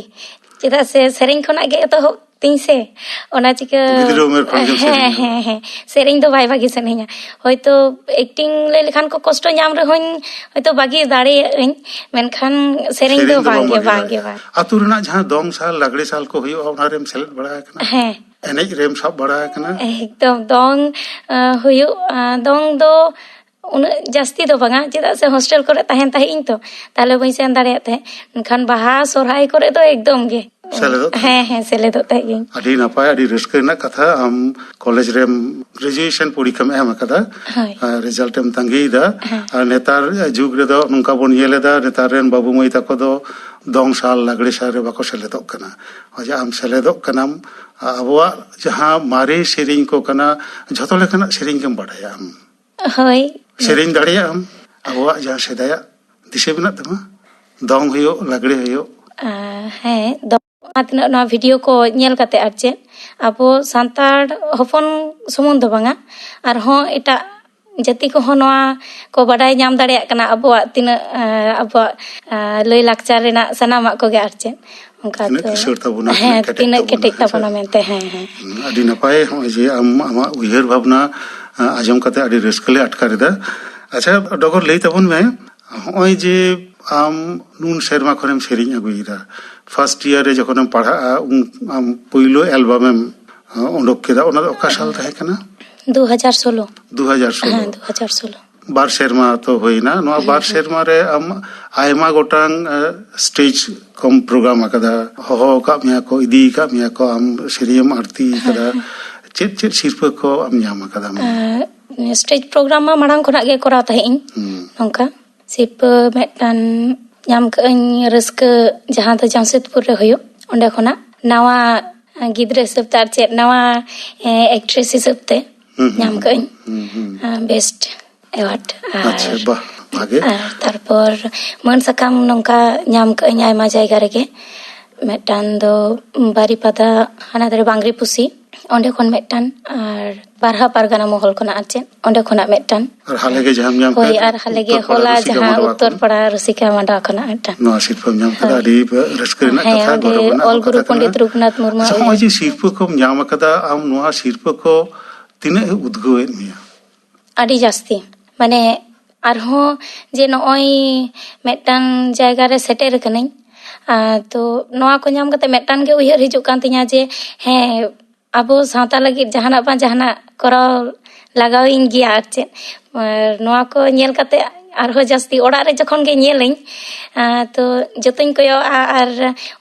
ᱪᱮᱫᱟᱜ ᱥᱮ ᱥᱮᱨᱮᱧ ᱠᱷᱚᱱᱟᱜ ᱜᱮ ᱮᱛᱚᱦᱚᱵ ᱛᱤᱧ ᱥᱮ, ᱚᱱᱟ ᱪᱤᱠᱟᱹ ᱜᱤᱫᱽᱨᱟᱹ ᱩᱢᱮᱨ ᱠᱷᱚᱱ ᱜᱮᱢ ᱦᱮᱸ, ᱥᱮᱨᱮᱧᱟ? ᱦᱮᱸ, ᱦᱮᱸ᱾ ᱥᱮᱨᱮᱧ ᱫᱚ ᱵᱟᱭ ᱵᱟᱹᱜᱤ ᱥᱟᱱᱟᱧᱟ᱾ ᱦᱚᱭᱛᱳ ᱮᱠᱴᱤᱝ ᱞᱟᱹᱭ ᱞᱮᱠᱷᱟᱱ ᱠᱚ ᱠᱚᱥᱴᱚ ᱧᱟᱢ ᱨᱮᱦᱚᱸᱧ, ᱦᱚᱭᱛᱳ ᱵᱟᱹᱜᱤ ᱫᱟᱲᱮᱭᱟᱜ ᱟᱹᱧ, ᱢᱮᱱᱠᱷᱟᱱ ᱥᱮᱨᱮᱧ ᱫᱚ ᱥᱮᱨᱮᱧ ᱫᱚ ᱵᱟᱝ ᱵᱟᱝ ᱜᱮ, ᱵᱟᱹᱜᱤ ᱵᱟᱝ ᱜᱮ, ᱫᱟᱲᱮᱭᱟᱜᱼᱟ᱾ ᱵᱟᱝ᱾ ᱟᱹᱛᱩ ᱨᱮᱱᱟᱜ ᱡᱟᱦᱟᱸ ᱫᱚᱝ ᱥᱟᱞ ᱞᱟᱜᱽᱲᱮ ᱥᱟᱞ ᱠᱚ ᱦᱩᱭᱩᱜᱼᱟ, ᱚᱱᱟ ᱨᱮᱢ ᱥᱮᱞᱮᱫ ᱵᱟᱲᱟ ᱟᱠᱟᱱᱟ? ᱦᱮᱸ᱾ ᱮᱱᱮᱡ ᱨᱮᱢ ᱥᱟᱵ ᱵᱟᱲᱟ ᱟᱠᱟᱱᱟ? ᱮᱠᱫᱚᱢ, ᱫᱚᱝ, ᱟᱸ, ᱦᱩᱭᱩᱜ, ᱟᱸ, ᱫᱚᱝ ᱫᱚ ᱩᱱᱟᱹᱜ ᱡᱟᱹᱥᱛᱤ ᱫᱚ ᱵᱟᱝᱟ, ᱪᱮᱫᱟᱜ ᱥᱮ ᱦᱳᱥᱴᱮᱞ ᱠᱚᱨᱮ ᱛᱟᱦᱮᱱ ᱛᱟᱦᱮᱸᱫ ᱤᱧ ᱛᱚ, ᱛᱟᱦᱞᱮ ᱵᱟᱹᱧ ᱥᱮᱱ ᱫᱟᱲᱮᱭᱟᱜ ᱛᱟᱦᱮᱸᱫ᱾ ᱢᱮᱱᱠᱷᱟᱱ ᱵᱟᱦᱟ ᱥᱚᱨᱦᱟᱭ ᱠᱚᱨᱮ ᱫᱚ ᱮᱠᱫᱚᱢ ᱜᱮ᱾ ᱥᱮᱞᱮᱫᱚᱜ ᱛᱟᱦᱮᱸᱫ? ᱦᱮᱸ, ᱦᱮᱸ, ᱥᱮᱞᱮᱫᱚᱜ ᱛᱟᱦᱮᱸᱫ ᱜᱤᱧ᱾ ᱟᱹᱰᱤ ᱱᱟᱯᱟᱭ, ᱟᱹᱰᱤ ᱨᱟᱹᱥᱠᱟᱹ ᱨᱮᱱᱟᱜ ᱠᱟᱛᱷᱟ᱾ ᱟᱢ ᱠᱚᱞᱮᱡᱽ ᱨᱮᱢ ᱜᱨᱮᱡᱩᱭᱮᱥᱚᱱ ᱯᱚᱨᱤᱠᱠᱷᱟᱢ ᱮᱢ ᱟᱠᱟᱫᱟ, ᱦᱳᱭ᱾ ᱟᱨ ᱨᱮᱡᱟᱞᱴ ᱮᱢ ᱛᱟᱸᱜᱤᱭᱮᱫᱟ᱾ ᱦᱮᱸ᱾ ᱟᱨ ᱱᱮᱛᱟᱨ ᱡᱩᱜᱽ ᱨᱮᱫᱚ ᱱᱚᱝᱠᱟ ᱵᱚᱱ ᱧᱮᱞ ᱮᱫᱟ, ᱱᱮᱛᱟᱨ ᱨᱮᱱ ᱵᱟᱹᱵᱩ ᱢᱟᱹᱭ ᱛᱟᱠᱚ ᱫᱚ ᱫᱚᱝ ᱥᱟᱞ, ᱞᱟᱜᱽᱲᱮ ᱥᱟᱞ ᱨᱮ ᱵᱟᱠᱚ ᱥᱮᱞᱮᱫᱚᱜ ᱠᱟᱱᱟ᱾ ᱚᱱᱮ ᱡᱮ ᱟᱢ ᱥᱮᱞᱮᱫᱚᱜ ᱠᱟᱱᱟᱢ, ᱟᱵᱚᱣᱟᱜ ᱡᱟᱦᱟᱸ ᱢᱟᱨᱮ ᱥᱮᱨᱮᱧ ᱠᱚ ᱠᱟᱱᱟ, ᱡᱷᱚᱛᱚ ᱞᱮᱠᱟᱱᱟᱜ ᱥᱮᱨᱮᱧ ᱜᱮᱢ ᱵᱟᱰᱟᱭᱟ ᱟᱢ᱾ ᱦᱳᱭ᱾ ᱥᱮᱨᱮᱧ ᱫᱟᱲᱮᱭᱟᱜ ᱟᱢ, ᱟᱵᱚᱣᱟᱜ ᱡᱟᱦᱟᱸ ᱥᱮᱫᱟᱭᱟᱜ ᱫᱤᱥᱟᱹ ᱢᱮᱱᱟᱜ ᱛᱟᱢᱟ? ᱫᱚᱝ ᱦᱩᱭᱩᱜ, ᱞᱟᱜᱽᱲᱮ ᱦᱩᱭᱩᱜ? ᱟᱨ ᱦᱮᱸ, ᱫᱚᱝ, ᱡᱟᱦᱟᱸ ᱛᱤᱱᱟᱹᱜ ᱱᱚᱣᱟ ᱵᱷᱤᱰᱤᱭᱳ ᱠᱚ ᱧᱮᱞ ᱠᱟᱛᱮ, ᱟᱨ ᱪᱮᱫ, ᱟᱵᱚ ᱥᱟᱱᱛᱟᱲ ᱦᱚᱯᱚᱱ ᱥᱩᱢᱩᱝ ᱫᱚ ᱵᱟᱝᱟ, ᱟᱨᱦᱚᱸ ᱮᱴᱟᱜ ᱡᱟᱹᱛᱤ ᱠᱚᱦᱚᱸ ᱱᱚᱣᱟ ᱠᱚ ᱵᱟᱰᱟᱭ ᱧᱟᱢ ᱫᱟᱲᱮᱭᱟᱜ ᱠᱟᱱᱟ, ᱟᱵᱚᱣᱟᱜ ᱛᱤᱱᱟᱹᱜ, ᱟᱸ, ᱟᱵᱚᱣᱟᱜ, ᱟᱸ, ᱞᱟᱹᱭ ᱞᱟᱠᱪᱟᱨ ᱨᱮᱱᱟᱜ ᱥᱟᱱᱟᱢᱟᱜ ᱠᱚᱜᱮ, ᱟᱨ ᱪᱮᱫ, ᱚᱱᱠᱟ ᱛᱤᱱᱟᱹᱜ ᱫᱚ᱾ ᱠᱤᱥᱟᱹᱬ ᱛᱟᱵᱚᱱᱟ, ᱦᱮᱸ, ᱛᱤᱱᱟᱹᱜ ᱠᱮᱴᱮᱡ ᱛᱤᱱᱟᱹᱜ ᱛᱟᱵᱚᱱᱟ, ᱠᱮᱴᱮᱡ ᱦᱮᱸ ᱥᱮ? ᱛᱟᱵᱚᱱᱟ ᱢᱮᱱᱛᱮ, ᱦᱮᱸ, ᱦᱮᱸ᱾ ᱦᱩᱸ, ᱟᱹᱰᱤ ᱱᱟᱯᱟᱭ᱾ ᱦᱚᱸᱜᱼᱚᱭ ᱡᱮ ᱟᱢ, ᱟᱢᱟᱜ ᱩᱭᱦᱟᱹᱨ ᱵᱷᱟᱵᱽᱱᱟ, ᱟᱸ, ᱟᱸᱡᱚᱢ ᱠᱟᱛᱮ ᱟᱹᱰᱤ ᱨᱟᱹᱥᱠᱟᱹ ᱞᱮ ᱟᱴᱠᱟᱨ ᱮᱫᱟ᱾ ᱟᱪᱪᱷᱟ ᱰᱚᱜᱚᱨ, ᱞᱟᱹᱭ ᱛᱟᱵᱚᱱ ᱢᱮ, ᱦᱚᱸᱜᱼᱚᱭ ᱡᱮ ᱟᱢ ᱱᱩᱱ ᱥᱮᱨᱢᱟ ᱠᱷᱚᱱᱮᱢ ᱥᱮᱨᱮᱧ ᱟᱹᱜᱩᱭᱮᱫᱟ, ᱯᱷᱟᱥᱴ ᱤᱭᱟᱨ ᱨᱮ ᱡᱚᱠᱷᱚᱱᱮᱢ ᱯᱟᱲᱦᱟᱜᱼᱟ, ᱩᱱ ᱟᱢ ᱯᱳᱭᱞᱳ ᱮᱞᱵᱟᱢᱮᱢ, ᱟᱸ, ᱳᱰᱳᱠ ᱠᱮᱫᱟ, ᱚᱱᱟ ᱫᱚ ᱚᱠᱟ ᱥᱟᱞ ᱛᱟᱦᱮᱸ ᱠᱟᱱᱟ? ᱫᱩ ᱦᱟᱡᱟᱨ ᱥᱳᱞᱳ᱾ ᱫᱩ ᱦᱟᱡᱟᱨ ᱥᱳᱞᱳ᱾ ᱦᱮᱸ, ᱫᱩ ᱦᱟᱡᱟᱨ ᱥᱳᱞᱳ᱾ ᱵᱟᱨ ᱥᱮᱨᱢᱟ ᱛᱚ ᱦᱩᱭᱱᱟ᱾ ᱱᱚᱣᱟ ᱵᱟᱨ ᱦᱩᱸ᱾ ᱥᱮᱨᱢᱟ ᱨᱮ ᱟᱢ ᱟᱭᱢᱟ ᱜᱚᱴᱟᱝ, ᱮ, ᱥᱴᱮᱡᱽ ᱠᱚᱢ ᱯᱨᱳᱜᱨᱟᱢ ᱟᱠᱟᱫᱟ, ᱦᱚᱦᱚ ᱟᱠᱟᱫ ᱢᱮᱭᱟ ᱠᱚ, ᱤᱫᱤ ᱟᱠᱟᱫ ᱢᱮᱭᱟ ᱠᱚ, ᱟᱢ ᱥᱮᱨᱮᱧᱮᱢ ᱟᱬᱛᱤ ᱟᱠᱟᱫᱟ᱾ ᱦᱮᱸ᱾ ᱪᱮᱫ ᱪᱮᱫ ᱥᱤᱨᱯᱟᱹ ᱠᱚ ᱟᱢ ᱧᱟᱢ ᱟᱠᱟᱫᱟ? ᱮ, ᱥᱴᱮᱡᱽ ᱯᱨᱳᱜᱨᱟᱢ ᱢᱟ ᱢᱟᱲᱟᱝ ᱠᱷᱚᱱᱟᱜ ᱜᱮ ᱠᱚᱨᱟᱣ ᱛᱟᱦᱮᱸᱫ ᱤᱧ᱾ ᱦᱩᱸ᱾ ᱱᱚᱝᱠᱟ ᱥᱤᱨᱯᱟᱹ ᱢᱤᱫᱴᱟᱝ ᱧᱟᱢ ᱠᱟᱜ ᱟᱹᱧ, ᱨᱟᱹᱥᱠᱟᱹ, ᱡᱟᱦᱟᱸ ᱫᱚ ᱡᱟᱢᱥᱮᱫᱽᱯᱩᱨ ᱨᱮ ᱦᱩᱭᱩᱜ, ᱚᱸᱰᱮ ᱠᱷᱚᱱᱟᱜ ᱱᱟᱣᱟ ᱜᱤᱫᱽᱨᱟᱹ ᱦᱤᱥᱟᱹᱵ ᱛᱮ, ᱟᱨ ᱪᱮᱫ, ᱱᱟᱣᱟ, ᱮ, ᱮᱠᱴᱨᱮᱥ ᱦᱤᱥᱟᱹᱵ ᱛᱮ ᱦᱩᱸ, ᱦᱩᱸ, ᱧᱟᱢ ᱠᱟᱜ ᱟᱹᱧ᱾ ᱦᱩᱸ, ᱦᱩᱸ᱾ ᱟ, ᱵᱮᱥᱴ ᱮᱣᱟᱨᱰ᱾ ᱟᱨ, ᱟᱪᱪᱷᱟ, ᱵᱟᱦ, ᱵᱷᱟᱜᱮ᱾ ᱟᱨ ᱛᱟᱨᱯᱚᱨ ᱢᱟᱹᱱ ᱥᱟᱠᱟᱢ ᱱᱚᱝᱠᱟ ᱧᱟᱢ ᱠᱟᱜ ᱟᱹᱧ ᱟᱭᱢᱟ ᱡᱟᱭᱜᱟ ᱨᱮᱜᱮ᱾ ᱢᱤᱫᱴᱟᱝ ᱫᱚ ᱵᱟᱨᱤᱯᱟᱫᱟ, ᱦᱟᱱᱟ ᱫᱷᱟᱨᱮ ᱵᱟᱝᱨᱤ ᱯᱩᱥᱤ, ᱚᱸᱰᱮ ᱠᱷᱚᱱ ᱢᱤᱫᱴᱟᱝ, ᱟᱨ ᱵᱟᱨᱦᱟ ᱯᱟᱨᱜᱟᱱᱟ ᱢᱚᱦᱚᱞ ᱠᱷᱚᱱᱟᱜ, ᱟᱨ ᱪᱮᱫ, ᱚᱸᱰᱮ ᱠᱷᱚᱱᱟᱜ ᱢᱤᱫᱴᱟᱝ᱾ ᱟᱨ ᱦᱟᱞᱮ ᱜᱮ ᱡᱟᱦᱟᱸᱢ ᱧᱟᱢ ᱦᱳᱭ, ᱠᱟᱜ, ᱟᱨ ᱦᱟᱞᱮ ᱜᱮ ᱩᱛᱛᱚᱨ ᱯᱟᱲᱟ ᱦᱚᱞᱟ ᱨᱩᱥᱤᱠᱟ ᱡᱟᱦᱟᱸ ᱢᱟᱰᱣᱟ ᱩᱛᱛᱚᱨ ᱠᱷᱚᱱ᱾ ᱯᱟᱲᱟ ᱨᱩᱥᱤᱠᱟ ᱢᱟᱰᱣᱟ ᱠᱷᱚᱱᱟᱜ ᱢᱤᱫᱴᱟᱝ᱾ ᱱᱚᱣᱟ ᱥᱤᱨᱯᱟᱹᱢ ᱧᱟᱢ ᱠᱟᱫᱟ, ᱦᱳᱭ᱾ ᱟᱹᱰᱤ ᱨᱟᱹᱥᱠᱟᱹ ᱨᱮᱱᱟᱜ ᱦᱮᱸ, ᱠᱟᱛᱷᱟ, ᱚᱸᱰᱮ ᱜᱚᱨᱚᱵᱽ ᱨᱮᱱᱟᱜ ᱚᱞ ᱦᱚᱸ ᱜᱩᱨᱩ ᱠᱟᱛᱷᱟ ᱠᱟᱱᱟ᱾ ᱯᱚᱱᱰᱤᱛ ᱨᱚᱜᱷᱩᱱᱟᱛᱷ ᱢᱩᱨᱢᱩᱣᱟᱜ ᱟᱪᱪᱷᱟ, ᱱᱚᱜᱼᱚᱭ ᱩᱭᱦᱟᱹᱨ᱾ ᱡᱮ ᱥᱤᱨᱯᱟᱹ ᱠᱚᱢ ᱧᱟᱢ ᱟᱠᱟᱫᱟ, ᱟᱢ ᱱᱚᱣᱟ ᱥᱤᱨᱯᱟᱹ ᱠᱚ ᱛᱤᱱᱟᱹᱜ ᱮ ᱩᱫᱽᱜᱟᱹᱣᱮᱫ ᱢᱮᱭᱟ? ᱟᱹᱰᱤ ᱡᱟᱹᱥᱛᱤ᱾ ᱢᱟᱱᱮ, ᱟᱨᱦᱚᱸ ᱡᱮ ᱱᱚᱜᱼᱚᱭ ᱢᱤᱫᱴᱟᱝ ᱡᱟᱭᱜᱟ ᱨᱮ ᱥᱮᱴᱮᱨ ᱟᱠᱟᱱᱟᱹᱧ, ᱟᱨ ᱛᱚ ᱱᱚᱣᱟ ᱠᱚ ᱧᱟᱢ ᱠᱟᱛᱮ ᱢᱤᱫᱴᱟᱝ ᱜᱮ ᱩᱭᱦᱟᱹᱨ ᱦᱤᱡᱩᱜ ᱠᱟᱱ ᱛᱤᱧᱟᱹ ᱡᱮ, ᱦᱮᱸ, ᱟᱵᱚ ᱥᱟᱶᱛᱟ ᱞᱟᱹᱜᱤᱫ ᱡᱟᱦᱟᱱᱟᱜ ᱵᱟᱝ ᱡᱟᱦᱟᱱᱟᱜ ᱠᱚᱨᱟᱣ ᱞᱟᱜᱟᱣᱤᱧ ᱜᱮᱭᱟ, ᱟᱨ ᱪᱮᱫ᱾ ᱟᱨ ᱱᱚᱣᱟ ᱠᱚ ᱧᱮᱞ ᱠᱟᱛᱮ ᱟᱨᱦᱚᱸ ᱡᱟᱹᱥᱛᱤ ᱚᱲᱟᱜ ᱨᱮ ᱡᱚᱠᱷᱚᱱ ᱜᱮ ᱧᱮᱞᱟᱹᱧ, ᱟᱨ ᱛᱚ ᱡᱚᱛᱚᱧ ᱠᱚᱭᱚᱜᱼᱟ, ᱟᱨ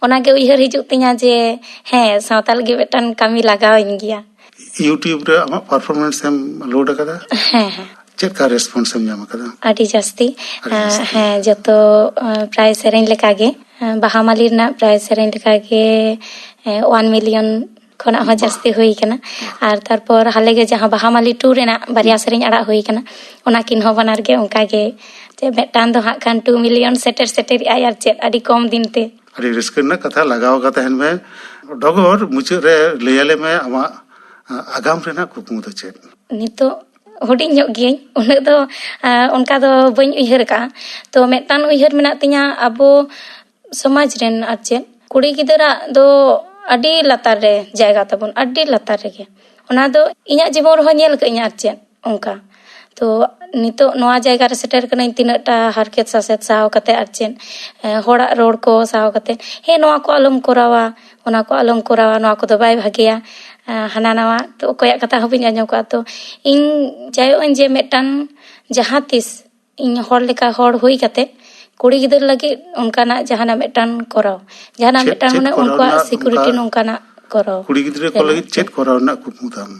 ᱚᱱᱟᱜᱮ ᱩᱭᱦᱟᱹᱨ ᱦᱤᱡᱩᱜ ᱛᱤᱧᱟᱹ ᱡᱮ, ᱦᱮᱸ, ᱥᱟᱶᱛᱟ ᱞᱟᱹᱜᱤᱫ ᱢᱤᱫᱴᱟᱝ ᱠᱟᱹᱢᱤ ᱞᱟᱜᱟᱣᱤᱧ ᱜᱮᱭᱟ᱾ YouTube ᱨᱮ ᱟᱢᱟᱜ ᱯᱟᱨᱯᱷᱚᱨᱢᱮᱱᱥ ᱮᱢ ᱞᱳᱰ ᱟᱠᱟᱫᱟ? ᱦᱮᱸ, ᱦᱮᱸ᱾ ᱪᱮᱫ ᱞᱮᱠᱟ ᱨᱮᱥᱯᱚᱱᱥ ᱮᱢ ᱧᱟᱢ ᱟᱠᱟᱫᱟ? ᱟᱹᱰᱤ ᱡᱟᱹᱥᱛᱤ᱾ ᱟᱹᱰᱤ ᱡᱟᱹᱥᱛᱤ᱾ ᱦᱮᱸ, ᱡᱚᱛᱚ, ᱯᱨᱟᱭ ᱥᱮᱨᱮᱧ ᱞᱮᱠᱟᱜᱮ, ᱵᱟᱦᱟ ᱢᱟᱹᱞᱤ ᱨᱮᱱᱟᱜ ᱯᱨᱟᱭ ᱥᱮᱨᱮᱧ ᱞᱮᱠᱟᱜᱮ, ᱳᱣᱟᱱ ᱢᱤᱞᱤᱭᱚᱱ ᱠᱷᱚᱱᱟᱜ ᱦᱚᱸ ᱵᱟᱦ᱾ ᱡᱟᱹᱥᱛᱤ ᱦᱩᱭ ᱠᱟᱱᱟ᱾ ᱵᱟᱦ᱾ ᱟᱨ ᱛᱟᱨᱯᱚᱨ ᱦᱟᱞᱮ ᱜᱮ ᱡᱟᱦᱟᱸ ᱵᱟᱦᱟ ᱢᱟᱹᱞᱤ ᱴᱩ ᱨᱮᱱᱟᱜ ᱵᱟᱨᱭᱟ ᱦᱩᱸ᱾ ᱥᱮᱨᱮᱧ ᱟᱲᱟᱜ ᱦᱩᱭ ᱠᱟᱱᱟ, ᱚᱱᱟ ᱠᱤᱱ ᱦᱚᱸ ᱵᱟᱱᱟᱨ ᱜᱮ ᱚᱱᱠᱟ ᱜᱮ ᱢᱤᱫᱴᱟᱝ ᱫᱚ ᱦᱟᱸᱜ ᱠᱷᱟᱱ ᱴᱩ ᱢᱤᱞᱤᱭᱚᱱ ᱥᱮᱴᱮᱨ ᱥᱮᱴᱮᱨᱮᱜᱼᱟᱭ ᱟᱨ ᱪᱮᱫ, ᱟᱹᱰᱤ ᱠᱚᱢ ᱫᱤᱱ ᱛᱮ᱾ ᱟᱹᱰᱤ ᱨᱟᱹᱥᱠᱟᱹ ᱨᱮᱱᱟᱜ ᱠᱟᱛᱷᱟ, ᱞᱟᱜᱟᱣ ᱟᱠᱟ ᱛᱟᱦᱮᱱ ᱢᱮ᱾ ᱰᱚᱜᱚᱨ ᱢᱩᱪᱟᱹᱫ ᱨᱮ ᱞᱟᱹᱭ ᱟᱞᱮ ᱢᱮ ᱟᱢᱟᱜ, ᱟ, ᱟᱜᱟᱢ ᱨᱮᱱᱟᱜ ᱠᱩᱠᱢᱩ ᱫᱚ ᱪᱮᱫ? ᱱᱤᱛᱚᱜ ᱦᱩᱰᱤᱧ ᱧᱚᱜ ᱜᱤᱭᱟᱹᱧ, ᱩᱱᱟᱹᱜ ᱫᱚ, ᱟ, ᱚᱱᱠᱟ ᱫᱚ ᱵᱟᱹᱧ ᱩᱭᱦᱟᱹᱨ ᱟᱠᱟᱫᱼᱟ᱾ ᱛᱚ ᱢᱤᱫᱴᱟᱝ ᱩᱭᱦᱟᱹᱨ ᱢᱮᱱᱟᱜ ᱛᱤᱧᱟᱹ, ᱟᱵᱚ ᱥᱚᱢᱟᱡᱽ ᱨᱮᱱ ᱟᱨ ᱪᱮᱫ ᱠᱩᱲᱤ ᱜᱤᱫᱽᱨᱟᱹᱣᱟᱜ ᱫᱚ ᱟᱹᱰᱤ ᱞᱟᱛᱟᱨ ᱨᱮ ᱡᱟᱭᱜᱟ ᱛᱟᱵᱚᱱ, ᱟᱹᱰᱤ ᱞᱟᱛᱟᱨ ᱨᱮᱜᱮ᱾ ᱚᱱᱟ ᱫᱚ ᱤᱧᱟᱹᱜ ᱡᱤᱵᱚᱱ ᱨᱮᱦᱚᱸ ᱧᱮᱞ ᱠᱟᱹᱧ ᱟᱨ ᱪᱮᱫ ᱚᱱᱠᱟ᱾ ᱛᱚ ᱱᱤᱛᱚᱜ ᱱᱚᱣᱟ ᱡᱟᱭᱜᱟ ᱨᱮ ᱥᱮᱴᱮᱨ ᱠᱟᱹᱱᱟᱹᱧ, ᱛᱤᱱᱟᱹᱜ ᱴᱟ ᱦᱟᱨᱠᱮᱛ ᱥᱟᱥᱮᱛ ᱥᱟᱦᱟᱣ ᱠᱟᱛᱮ ᱟᱨ ᱪᱮᱫ, ᱮ, ᱦᱚᱲᱟᱜ ᱨᱚᱲ ᱠᱚ ᱥᱟᱦᱟᱣ ᱠᱟᱛᱮ, ᱦᱮᱸ, ᱱᱚᱣᱟ ᱠᱚ ᱟᱞᱚᱢ ᱠᱚᱨᱟᱣᱟ, ᱚᱱᱟ ᱠᱚ ᱟᱞᱚᱢ ᱠᱚᱨᱟᱣᱟ, ᱱᱚᱣᱟ ᱠᱚᱫᱚ ᱵᱟᱭ ᱵᱷᱟᱜᱮᱭᱟ, ᱮ, ᱦᱟᱱᱟ ᱱᱟᱣᱟ᱾ ᱛᱚ ᱚᱠᱚᱭᱟᱜ ᱠᱟᱛᱷᱟ ᱦᱚᱸ ᱵᱟᱹᱧ ᱟᱸᱡᱚᱢ ᱠᱟᱜᱼᱟ᱾ ᱛᱚ ᱤᱧ ᱪᱟᱭᱚᱜ ᱟᱹᱧ ᱡᱮ ᱢᱤᱫᱴᱟᱝ ᱡᱟᱦᱟᱸ ᱛᱤᱥ ᱤᱧ ᱦᱚᱲ ᱞᱮᱠᱟ ᱦᱚᱲ ᱦᱩᱭ ᱠᱟᱛᱮ ᱠᱩᱲᱤ ᱜᱤᱫᱽᱨᱟᱹ ᱞᱟᱹᱜᱤᱫ ᱚᱱᱠᱟᱱᱟᱜ ᱡᱟᱦᱟᱱᱟᱜ ᱢᱤᱫᱴᱟᱝ ᱠᱚᱨᱟᱣ, ᱡᱟᱦᱟᱱᱟᱜ ᱪᱮᱫ, ᱢᱤᱫᱴᱟᱝ ᱪᱮᱫ ᱢᱟᱱᱮ ᱠᱚᱨᱟᱣ ᱩᱱᱠᱩᱣᱟᱜ ᱨᱮᱱᱟᱜ ᱥᱤᱠᱩᱨᱤᱴᱤ ᱚᱱᱠᱟ ᱱᱚᱝᱠᱟᱱᱟᱜ ᱠᱚᱨᱟᱣ ᱠᱩᱲᱤ ᱜᱤᱫᱽᱨᱟᱹ ᱠᱚ ᱨᱮᱱᱟᱜ ᱞᱟᱹᱜᱤᱫ ᱪᱮᱫ ᱠᱚᱨᱟᱣ ᱨᱮᱱᱟᱜ ᱠᱩᱠᱢᱩ ᱛᱟᱢ?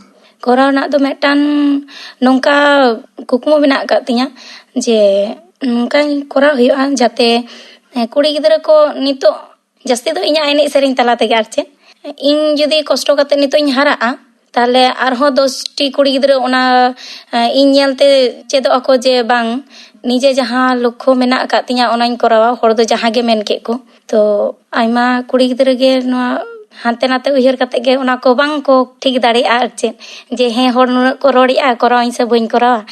ᱠᱚᱨᱟᱣ ᱨᱮᱱᱟᱜ ᱫᱚ ᱢᱤᱫᱴᱟᱝ ᱱᱚᱝᱠᱟ ᱠᱩᱠᱢᱩ ᱢᱮᱱᱟᱜ ᱟᱠᱟᱫ ᱛᱤᱧᱟᱹ ᱡᱮ ᱱᱚᱝᱠᱟᱧ ᱠᱚᱨᱟᱣ ᱦᱩᱭᱩᱜᱼᱟ ᱡᱟᱛᱮ, ᱮ, ᱠᱩᱲᱤ ᱜᱤᱫᱽᱨᱟᱹ ᱠᱚ ᱱᱤᱛᱚᱜ ᱡᱟᱹᱥᱛᱤ ᱫᱚ ᱤᱧᱟᱹᱜ ᱮᱱᱮᱡ ᱥᱮᱨᱮᱧ ᱛᱟᱞᱟ ᱛᱮᱜᱮ ᱟᱨ ᱪᱮᱫ, ᱤᱧ ᱡᱩᱫᱤ ᱠᱚᱥᱴᱚ ᱠᱟᱛᱮ ᱱᱤᱛᱚᱜ ᱤᱧ ᱦᱟᱨᱟᱜᱼᱟ, ᱛᱟᱦᱞᱮ ᱟᱨᱦᱚᱸ ᱫᱚᱥᱴᱤ ᱠᱩᱲᱤ ᱜᱤᱫᱽᱨᱟᱹ ᱚᱱᱟ, ᱮ, ᱤᱧ ᱧᱮᱞᱛᱮ ᱪᱮᱫᱚᱜ ᱟᱠᱚ ᱡᱮ ᱵᱟᱝ, ᱱᱤᱡᱮ ᱡᱟᱦᱟᱸ ᱞᱚᱠᱠᱷᱚ ᱢᱮᱱᱟᱜ ᱟᱠᱟᱫ ᱛᱤᱧᱟᱹ ᱚᱱᱟᱧ ᱠᱚᱨᱟᱣᱟ, ᱦᱚᱲ ᱫᱚ ᱡᱟᱦᱟᱸ ᱜᱮ ᱢᱮᱱ ᱠᱮᱫ ᱠᱚ᱾ ᱛᱚ ᱟᱭᱢᱟ ᱠᱩᱲᱤ ᱜᱤᱫᱽᱨᱟᱹ ᱜᱮ ᱱᱚᱣᱟ ᱦᱟᱱᱛᱮ ᱱᱟᱛᱮ ᱩᱭᱦᱟᱹᱨ ᱠᱟᱛᱮ ᱜᱮ ᱚᱱᱟ ᱠᱚ ᱵᱟᱝ ᱠᱚ ᱴᱷᱤᱠ ᱫᱟᱲᱮᱭᱟᱜᱼᱟ ᱟᱨ ᱪᱮᱫ, ᱡᱮ ᱦᱮᱸ, ᱦᱚᱲ ᱱᱩᱱᱟᱹᱜ ᱠᱚ ᱨᱚᱲᱮᱜᱼᱟ, ᱠᱚᱨᱟᱣᱟᱹᱧ ᱥᱮ ᱵᱟᱹᱧ ᱠᱚᱨᱟᱣᱟ᱾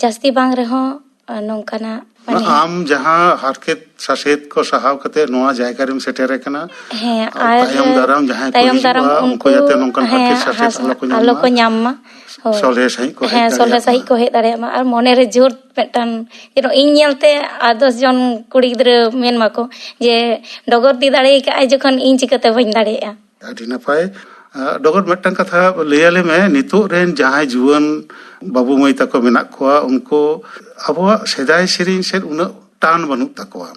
ᱡᱟᱹᱥᱛᱤ ᱵᱟᱝ ᱨᱮᱦᱚᱸ, ᱟ, ᱱᱚᱝᱠᱟᱱᱟᱜ ᱢᱟᱱᱮ ᱟᱢ ᱡᱟᱦᱟᱸ ᱦᱟᱨᱠᱮᱛ ᱥᱟᱥᱮᱛ ᱠᱚ ᱥᱟᱦᱟᱣ ᱠᱟᱛᱮ ᱱᱚᱣᱟ ᱡᱟᱭᱜᱟ ᱨᱮᱢ ᱥᱮᱴᱮᱨ ᱟᱠᱟᱱᱟ, ᱦᱮᱸ, ᱟᱨ ᱟᱨ ᱛᱟᱭᱚᱢ ᱫᱟᱨᱟᱢ ᱡᱟᱦᱟᱸᱭ ᱠᱚ ᱛᱟᱭᱚᱢ ᱦᱤᱡᱩᱜᱼᱟ, ᱫᱟᱨᱟᱢ ᱩᱱᱠᱩ ᱩᱱᱠᱩ, ᱡᱟᱛᱮ ᱱᱚᱝᱠᱟᱱ ᱦᱮᱸ, ᱦᱟᱨᱠᱮᱛ ᱥᱟᱥᱮᱛ ᱦᱟᱥ-, ᱟᱞᱚ ᱠᱚ ᱧᱟᱢ ᱟᱞᱚ ᱢᱟ᱾ ᱠᱚ ᱧᱟᱢ ᱢᱟ᱾ ᱦᱳᱭ᱾ ᱥᱚᱞᱦᱮ ᱥᱟᱺᱦᱤᱡ ᱠᱚ ᱦᱮᱡ ᱦᱮᱸ, ᱥᱚᱞᱦᱮ ᱫᱟᱲᱮᱭᱟᱜ ᱥᱟᱺᱦᱤᱡ ᱢᱟ᱾ ᱠᱚ ᱦᱮᱡ ᱫᱟᱲᱮᱭᱟᱜ ᱢᱟ᱾ ᱟᱨ ᱢᱚᱱᱮᱨᱮ ᱡᱳᱨ ᱢᱤᱫᱴᱟᱝ, ᱡᱮᱱᱚ ᱤᱧ ᱧᱮᱞᱛᱮ ᱟᱨ ᱫᱚᱥ ᱡᱚᱱ ᱠᱩᱲᱤ ᱜᱤᱫᱽᱨᱟᱹ ᱢᱮᱱ ᱢᱟᱠᱚ ᱡᱮ, "ᱰᱚᱜᱚᱨ ᱫᱤ ᱫᱟᱲᱮ ᱟᱠᱟᱫ ᱟᱭ ᱡᱚᱠᱷᱚᱱ ᱤᱧ ᱪᱤᱠᱟᱹᱛᱮ ᱵᱟᱹᱧ ᱫᱟᱲᱮᱭᱟᱜᱼᱟ?" ᱟᱹᱰᱤ ᱱᱟᱯᱟᱭ᱾ ᱟᱸ, ᱰᱚᱜᱚᱨ, ᱢᱤᱫᱴᱟᱝ ᱠᱟᱛᱷᱟ ᱞᱟᱹᱭ ᱟᱞᱮ ᱢᱮ, ᱱᱤᱛᱚᱜ ᱨᱮᱱ ᱡᱟᱦᱟᱸᱭ ᱡᱩᱣᱟᱹᱱ ᱵᱟᱹᱵᱩ ᱢᱟᱹᱭ ᱛᱟᱠᱚ ᱢᱮᱱᱟᱜ ᱠᱚᱣᱟ, ᱩᱱᱠᱩ ᱟᱵᱚᱣᱟᱜ ᱥᱮᱫᱟᱭ ᱥᱮᱨᱮᱧ ᱥᱮᱫ ᱩᱱᱟᱹᱜ ᱴᱟᱱ ᱵᱟᱹᱱᱩᱜ ᱛᱟᱠᱚᱣᱟ᱾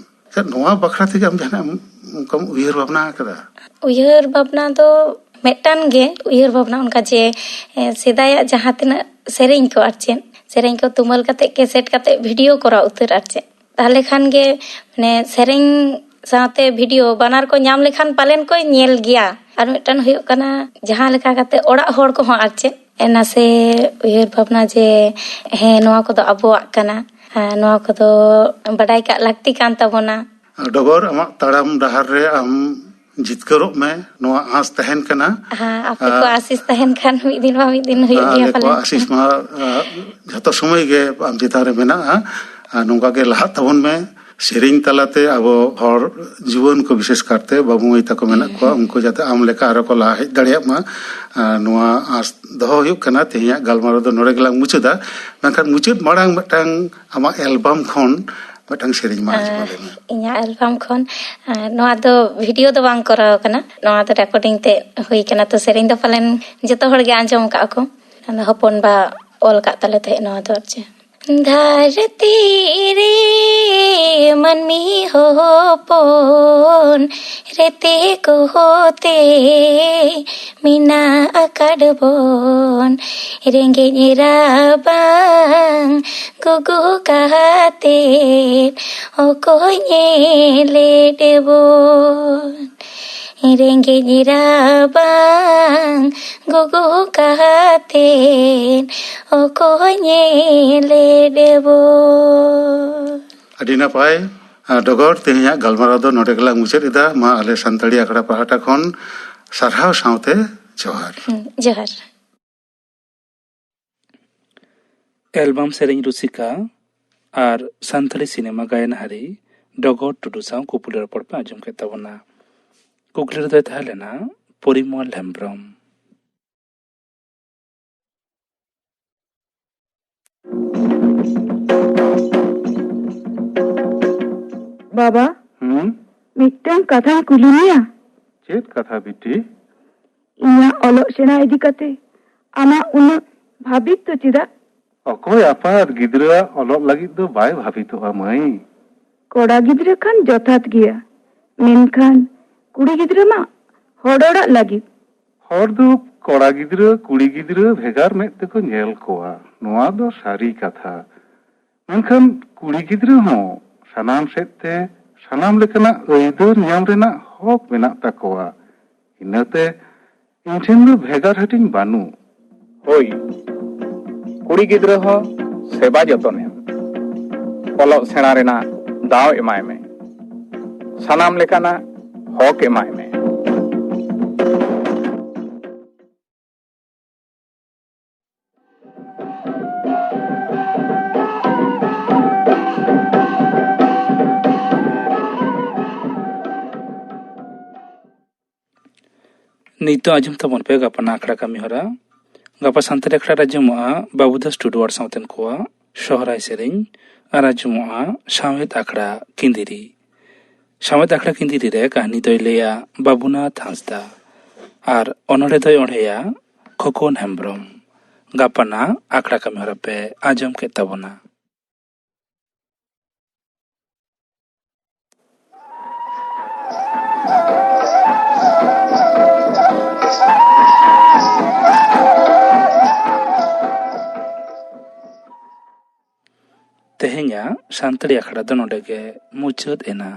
ᱱᱚᱣᱟ ᱵᱟᱠᱷᱨᱟ ᱛᱮᱜᱮ ᱟᱢ ᱡᱟᱦᱟᱱᱟᱜ ᱮᱢ, ᱚᱱᱠᱟᱢ ᱩᱭᱦᱟᱹᱨ ᱵᱷᱟᱵᱽᱱᱟ ᱟᱠᱟᱫᱟ? ᱩᱭᱦᱟᱹᱨ ᱵᱷᱟᱵᱽᱱᱟ ᱫᱚ ᱢᱤᱫᱴᱟᱝ ᱜᱮ ᱩᱭᱦᱟᱹᱨ ᱵᱷᱟᱵᱽᱱᱟ, ᱚᱱᱠᱟ ᱡᱮ, ᱮ, ᱥᱮᱫᱟᱭᱟᱜ ᱡᱟᱦᱟᱸ ᱛᱤᱱᱟᱹᱜ ᱥᱮᱨᱮᱧ ᱠᱚ ᱟᱨ ᱪᱮᱫ, ᱥᱮᱨᱮᱧ ᱠᱚ ᱛᱩᱢᱟᱹᱞ ᱠᱟᱛᱮ, ᱠᱮᱥᱮᱴ ᱠᱟᱛᱮ ᱵᱷᱤᱰᱤᱭᱳ ᱠᱚᱨᱟᱣ ᱩᱛᱟᱹᱨ ᱟᱨ ᱪᱮᱫ᱾ ᱛᱟᱦᱚᱞᱮ ᱠᱷᱟᱱ ᱜᱮ, ᱢᱟᱱᱮ, ᱥᱮᱨᱮᱧ ᱥᱟᱶᱛᱮ ᱵᱷᱤᱰᱤᱭᱳ ᱵᱟᱱᱟᱨ ᱠᱚ ᱧᱟᱢ ᱞᱮᱠᱷᱟᱱ ᱯᱟᱞᱮᱱ ᱠᱚ ᱧᱮᱞ ᱜᱮᱭᱟ᱾ ᱟᱨ ᱢᱤᱫᱴᱟᱝ ᱦᱩᱭᱩᱜ ᱠᱟᱱᱟ, ᱡᱟᱦᱟᱸ ᱞᱮᱠᱟ ᱠᱟᱛᱮ ᱚᱲᱟᱜ ᱦᱚᱲ ᱠᱚᱦᱚᱸ ᱟᱨ ᱪᱮᱫ, ᱮ, ᱱᱟᱥᱮ ᱩᱭᱦᱟᱹᱨ ᱵᱷᱟᱵᱽᱱᱟ ᱡᱮ, ᱦᱮᱸ, ᱱᱚᱣᱟ ᱠᱚᱫᱚ ᱟᱵᱚᱣᱟᱜ ᱠᱟᱱᱟ᱾ ᱟᱨ ᱱᱚᱣᱟ ᱠᱚᱫᱚ ᱵᱟᱰᱟᱭ ᱠᱟᱜ ᱞᱟᱹᱠᱛᱤ ᱠᱟᱱ ᱛᱟᱵᱚᱱᱟ᱾ ᱰᱚᱜᱚᱨ, ᱟᱢᱟᱜ ᱛᱟᱲᱟᱢ ᱰᱟᱦᱟᱨ ᱨᱮ ᱟᱢ ᱡᱤᱛᱠᱟᱹᱨᱚᱜ ᱢᱮ, ᱱᱚᱣᱟ ᱟᱸᱥ ᱛᱟᱦᱮᱱ ᱠᱟᱱᱟ᱾ ᱦᱮᱸ, ᱟᱯᱮ ᱠᱚᱣᱟᱜ ᱟᱨ ᱟᱥᱤᱥ ᱛᱟᱦᱮᱱ ᱠᱷᱟᱱ ᱢᱤᱫ ᱫᱤᱱ ᱵᱟᱝ ᱢᱤᱫ ᱫᱤᱱ ᱦᱩᱭᱩᱜ ᱜᱮᱭᱟ ᱟᱞᱮ ᱯᱟᱞᱮᱱ᱾ ᱠᱚᱣᱟᱜ ᱟᱥᱤᱥ ᱢᱟ, ᱟ, ᱡᱷᱚᱛᱚ ᱥᱚᱢᱚᱭ ᱜᱮ ᱟᱢ ᱪᱮᱛᱟᱱ ᱨᱮ ᱢᱮᱱᱟᱜᱼᱟ᱾ ᱟᱨ ᱱᱚᱝᱠᱟ ᱜᱮ ᱞᱟᱦᱟᱜ ᱛᱟᱵᱚᱱ ᱢᱮ᱾ ᱥᱮᱨᱮᱧ ᱛᱟᱞᱟᱛᱮ ᱟᱵᱚ ᱦᱚᱲ ᱡᱩᱣᱟᱹᱱ ᱠᱚ, ᱵᱤᱥᱮᱥ ᱠᱟᱨᱛᱮ ᱵᱟᱹᱵᱩ ᱢᱟᱹᱭ ᱛᱟᱠᱚ ᱢᱮᱱᱟᱜ ᱠᱚᱣᱟ, ᱩᱱᱠᱩ ᱡᱟᱛᱮ ᱟᱢ ᱞᱮᱠᱟ ᱟᱨᱚ ᱠᱚ ᱞᱟᱦᱟ ᱦᱮᱡ ᱫᱟᱲᱮᱭᱟᱜ ᱢᱟ, ᱟᱨ ᱱᱚᱣᱟ ᱟᱸᱥ ᱫᱚᱦᱚ ᱦᱩᱭᱩᱜ ᱠᱟᱱᱟ᱾ ᱛᱮᱦᱮᱧᱟᱜ ᱜᱟᱞᱢᱟᱨᱟᱣ ᱫᱚ ᱱᱚᱰᱮ ᱜᱮᱞᱟᱝ ᱢᱩᱪᱟᱹᱫᱟ᱾ ᱢᱮᱱᱠᱷᱟᱱ ᱢᱩᱪᱟᱹᱫ ᱢᱟᱲᱟᱝ ᱢᱤᱫᱴᱟᱝ ᱟᱢᱟᱜ ᱮᱞᱵᱟᱢ ᱠᱷᱚᱱ ᱢᱤᱫᱴᱟᱝ ᱥᱮᱨᱮᱧ ᱢᱟ ᱟᱸᱡᱚᱢ ᱟᱞᱮ ᱢᱮ᱾ ᱤᱧᱟᱹᱜ ᱮᱞᱵᱟᱢ ᱠᱷᱚᱱ, ᱟᱸ, ᱱᱚᱣᱟ ᱫᱚ ᱵᱷᱤᱰᱤᱭᱳ ᱫᱚ ᱵᱟᱝ ᱠᱚᱨᱟᱣ ᱠᱟᱱᱟ, ᱱᱚᱣᱟ ᱫᱚ ᱨᱮᱠᱚᱨᱰᱤᱝ ᱛᱮ ᱦᱩᱭ ᱠᱟᱱᱟ᱾ ᱛᱚ ᱥᱮᱨᱮᱧ ᱫᱚ ᱯᱟᱞᱮᱱ ᱡᱚᱛᱚ ᱦᱚᱲ ᱜᱮ ᱟᱸᱡᱚᱢ ᱠᱟᱜᱼᱟ ᱠᱚ᱾ ᱟᱫᱚ ᱦᱚᱯᱚᱱ ᱵᱟ ᱚᱞ ᱠᱟᱜ ᱛᱟᱞᱮ ᱛᱟᱦᱮᱸᱫ ᱱᱚᱣᱟ ᱫᱚ, ᱟᱨ ᱪᱮᱫ᱾ ᱫᱷᱟᱹᱨᱛᱤ ᱨᱮ ᱢᱟᱹᱱᱢᱤ ᱦᱚᱯᱚᱱ ᱨᱮᱛᱮ ᱠᱚᱛᱮ ᱢᱮᱱᱟᱜ ᱟᱠᱟᱫ ᱵᱚᱱ, ᱨᱮᱸᱜᱮᱡ ᱨᱟᱵᱟᱝ ᱜᱩᱜᱩ ᱠᱟᱛᱮ ᱚᱠᱚᱭ ᱧᱮᱞᱮᱫ ᱵᱚᱱ? ᱨᱮᱸᱜᱮᱡ ᱨᱟᱵᱟᱝ ᱜᱩᱜᱩ ᱠᱟᱛᱮ ᱚᱠᱚᱭ ᱧᱮᱞᱮᱫ ᱵᱚᱱ? ᱟᱹᱰᱤ ᱱᱟᱯᱟᱭ, ᱟᱨ ᱰᱚᱜᱚᱨ, ᱛᱮᱦᱮᱧᱟᱜ ᱜᱟᱞᱢᱟᱨᱟᱣ ᱫᱚ ᱱᱚᱰᱮ ᱜᱮᱞᱟᱝ ᱢᱩᱪᱟᱹᱫ ᱮᱫᱟ᱾ ᱢᱟ ᱟᱞᱮ ᱥᱟᱱᱛᱟᱲᱤ ᱟᱠᱷᱲᱟ ᱯᱟᱦᱴᱟ ᱠᱷᱚᱱ ᱥᱟᱨᱦᱟᱣ ᱥᱟᱶᱛᱮ ᱡᱚᱦᱟᱨ᱾ ᱦᱩᱸ, ᱡᱚᱦᱟᱨ᱾ ᱮᱞᱵᱟᱢ ᱥᱮᱨᱮᱧ ᱨᱩᱥᱤᱠᱟ ᱟᱨ ᱥᱟᱱᱛᱟᱲᱤ ᱥᱤᱱᱮᱢᱟ ᱜᱟᱭᱟᱱ ᱦᱟᱹᱨᱤ ᱰᱚᱜᱚᱨ ᱴᱩᱰᱩ ᱥᱟᱶ ᱠᱩᱠᱞᱤ ᱨᱚᱯᱚᱲ ᱯᱮ ᱟᱸᱡᱚᱢ ᱠᱮᱫ ᱛᱟᱵᱚᱱᱟ᱾ ᱠᱩᱠᱞᱤ ᱨᱮᱫᱚᱭ ᱛᱟᱦᱮᱸ ᱞᱮᱱᱟ ᱯᱚᱨᱤᱢᱚᱞ ᱦᱮᱢᱵᱽᱨᱚᱢ᱾ ᱵᱟᱵᱟ, ᱦᱩᱸ? ᱢᱤᱫᱴᱟᱝ ᱠᱟᱛᱷᱟᱧ ᱠᱩᱞᱤ ᱢᱮᱭᱟ᱾ ᱪᱮᱫ ᱠᱟᱛᱷᱟ ᱵᱤᱴᱤ? ᱤᱧᱟᱹᱜ ᱚᱞᱚᱜ ᱥᱮᱬᱟ ᱤᱫᱤ ᱠᱟᱛᱮ ᱟᱢᱟᱜ ᱩᱱᱟᱹᱜ ᱵᱷᱟᱹᱵᱤᱛ ᱫᱚ ᱪᱮᱫᱟᱜ? ᱚᱠᱚᱭ ᱟᱯᱟᱛ ᱜᱤᱫᱽᱨᱟᱹᱣᱟᱜ ᱚᱞᱚᱜ ᱞᱟᱹᱜᱤᱫ ᱫᱚ ᱵᱟᱭ ᱵᱷᱟᱹᱵᱤᱛᱚᱜᱼᱟ ᱢᱟᱹᱭ? ᱠᱚᱲᱟ ᱜᱤᱫᱽᱨᱟᱹ ᱠᱷᱟᱱ ᱡᱚᱛᱷᱟᱛ ᱜᱮᱭᱟ, ᱢᱮᱱᱠᱷᱟᱱ ᱠᱩᱲᱤ ᱜᱤᱫᱽᱨᱟᱹ ᱢᱟ ᱦᱚᱲ ᱚᱲᱟᱜ ᱞᱟᱹᱜᱤᱫ᱾ ᱦᱚᱲ ᱫᱚ ᱠᱚᱲᱟ ᱜᱤᱫᱽᱨᱟᱹ, ᱠᱩᱲᱤ ᱜᱤᱫᱽᱨᱟᱹ ᱵᱷᱮᱜᱟᱨ ᱢᱮᱫ ᱛᱮᱠᱚ ᱧᱮᱞ ᱠᱚᱣᱟ, ᱱᱚᱣᱟ ᱫᱚ ᱥᱟᱹᱨᱤ ᱠᱟᱛᱷᱟ᱾ ᱢᱮᱱᱠᱷᱟᱱ ᱠᱩᱲᱤ ᱜᱤᱫᱽᱨᱟᱹ ᱦᱚᱸ ᱥᱟᱱᱟᱢ ᱥᱮᱫ ᱛᱮ ᱥᱟᱱᱟᱢ ᱞᱮᱠᱟᱱᱟᱜ ᱟᱹᱭᱫᱟᱹᱨ ᱧᱟᱢ ᱨᱮᱱᱟᱜ ᱦᱚᱠ ᱢᱮᱱᱟᱜ ᱛᱟᱠᱚᱣᱟ᱾ ᱤᱱᱟᱹᱛᱮ ᱤᱧ ᱴᱷᱮᱱ ᱫᱚ ᱵᱷᱮᱜᱟᱨ ᱦᱟᱹᱴᱤᱧ ᱵᱟᱹᱱᱩᱜ᱾ ᱦᱳᱭ, ᱠᱩᱲᱤ ᱜᱤᱫᱽᱨᱟᱹ ᱦᱚᱸ ᱥᱮᱵᱟ ᱡᱚᱛᱚᱱ ᱮᱢ᱾ ᱚᱞᱚᱜ ᱥᱮᱬᱟ ᱨᱮᱱᱟᱜ ᱫᱟᱣ ᱮᱢᱟᱭ ᱢᱮ᱾ ᱥᱟᱱᱟᱢ ᱞᱮᱠᱟᱱᱟᱜ ᱦᱚᱠ ᱮᱢᱟᱭ ᱢᱮ᱾ ᱱᱤᱛᱚᱜ ᱟᱸᱡᱚᱢ ᱛᱟᱵᱚᱱ ᱯᱮ ᱜᱟᱯᱟᱱᱟᱜ ᱟᱠᱷᱲᱟ ᱠᱟᱹᱢᱤ ᱦᱚᱨᱟ᱾ ᱜᱟᱯᱟ ᱥᱟᱱᱛᱟᱲᱤ ᱟᱠᱷᱲᱟ ᱨᱮ ᱟᱸᱡᱚᱢᱚᱜᱼᱟ ᱵᱟᱹᱵᱩ ᱫᱟᱥ ᱴᱩᱰᱩ ᱟᱨ ᱥᱟᱶᱛᱮᱱ ᱠᱚᱣᱟᱜ ᱥᱚᱦᱨᱟᱭ ᱥᱮᱨᱮᱧ, ᱟᱨ ᱟᱸᱡᱚᱢᱚᱜᱼᱟ ᱥᱟᱶᱦᱮᱫ ᱟᱠᱷᱲᱟ ᱠᱤᱸᱫᱤᱨᱤ᱾ ᱥᱟᱶᱦᱮᱫ ᱟᱠᱷᱲᱟ ᱠᱤᱸᱫᱤᱨᱤ ᱨᱮ ᱠᱟᱹᱦᱱᱤ ᱫᱚᱭ ᱞᱟᱹᱭᱟ ᱵᱟᱹᱵᱩᱱᱟᱛᱷ ᱦᱟᱸᱥᱫᱟ ᱟᱨ ᱚᱱᱚᱬᱦᱮ ᱫᱚᱭ ᱚᱬᱦᱮᱭᱟ ᱠᱷᱚᱠᱚᱱ ᱦᱮᱢᱵᱽᱨᱚᱢ᱾ ᱜᱟᱯᱟᱱᱟᱜ ᱟᱠᱷᱲᱟ ᱠᱟᱹᱢᱤ ᱦᱚᱨᱟ ᱯᱮ ᱟᱸᱡᱚᱢ ᱠᱮᱫ ᱛᱟᱵᱚᱱᱟ᱾ ᱛᱮᱦᱮᱧᱟᱜ ᱥᱟᱱᱛᱟᱲᱤ ᱟᱠᱷᱲᱟ ᱫᱚ ᱱᱚᱰᱮ ᱜᱮ ᱢᱩᱪᱟᱹᱫ ᱮᱱᱟ᱾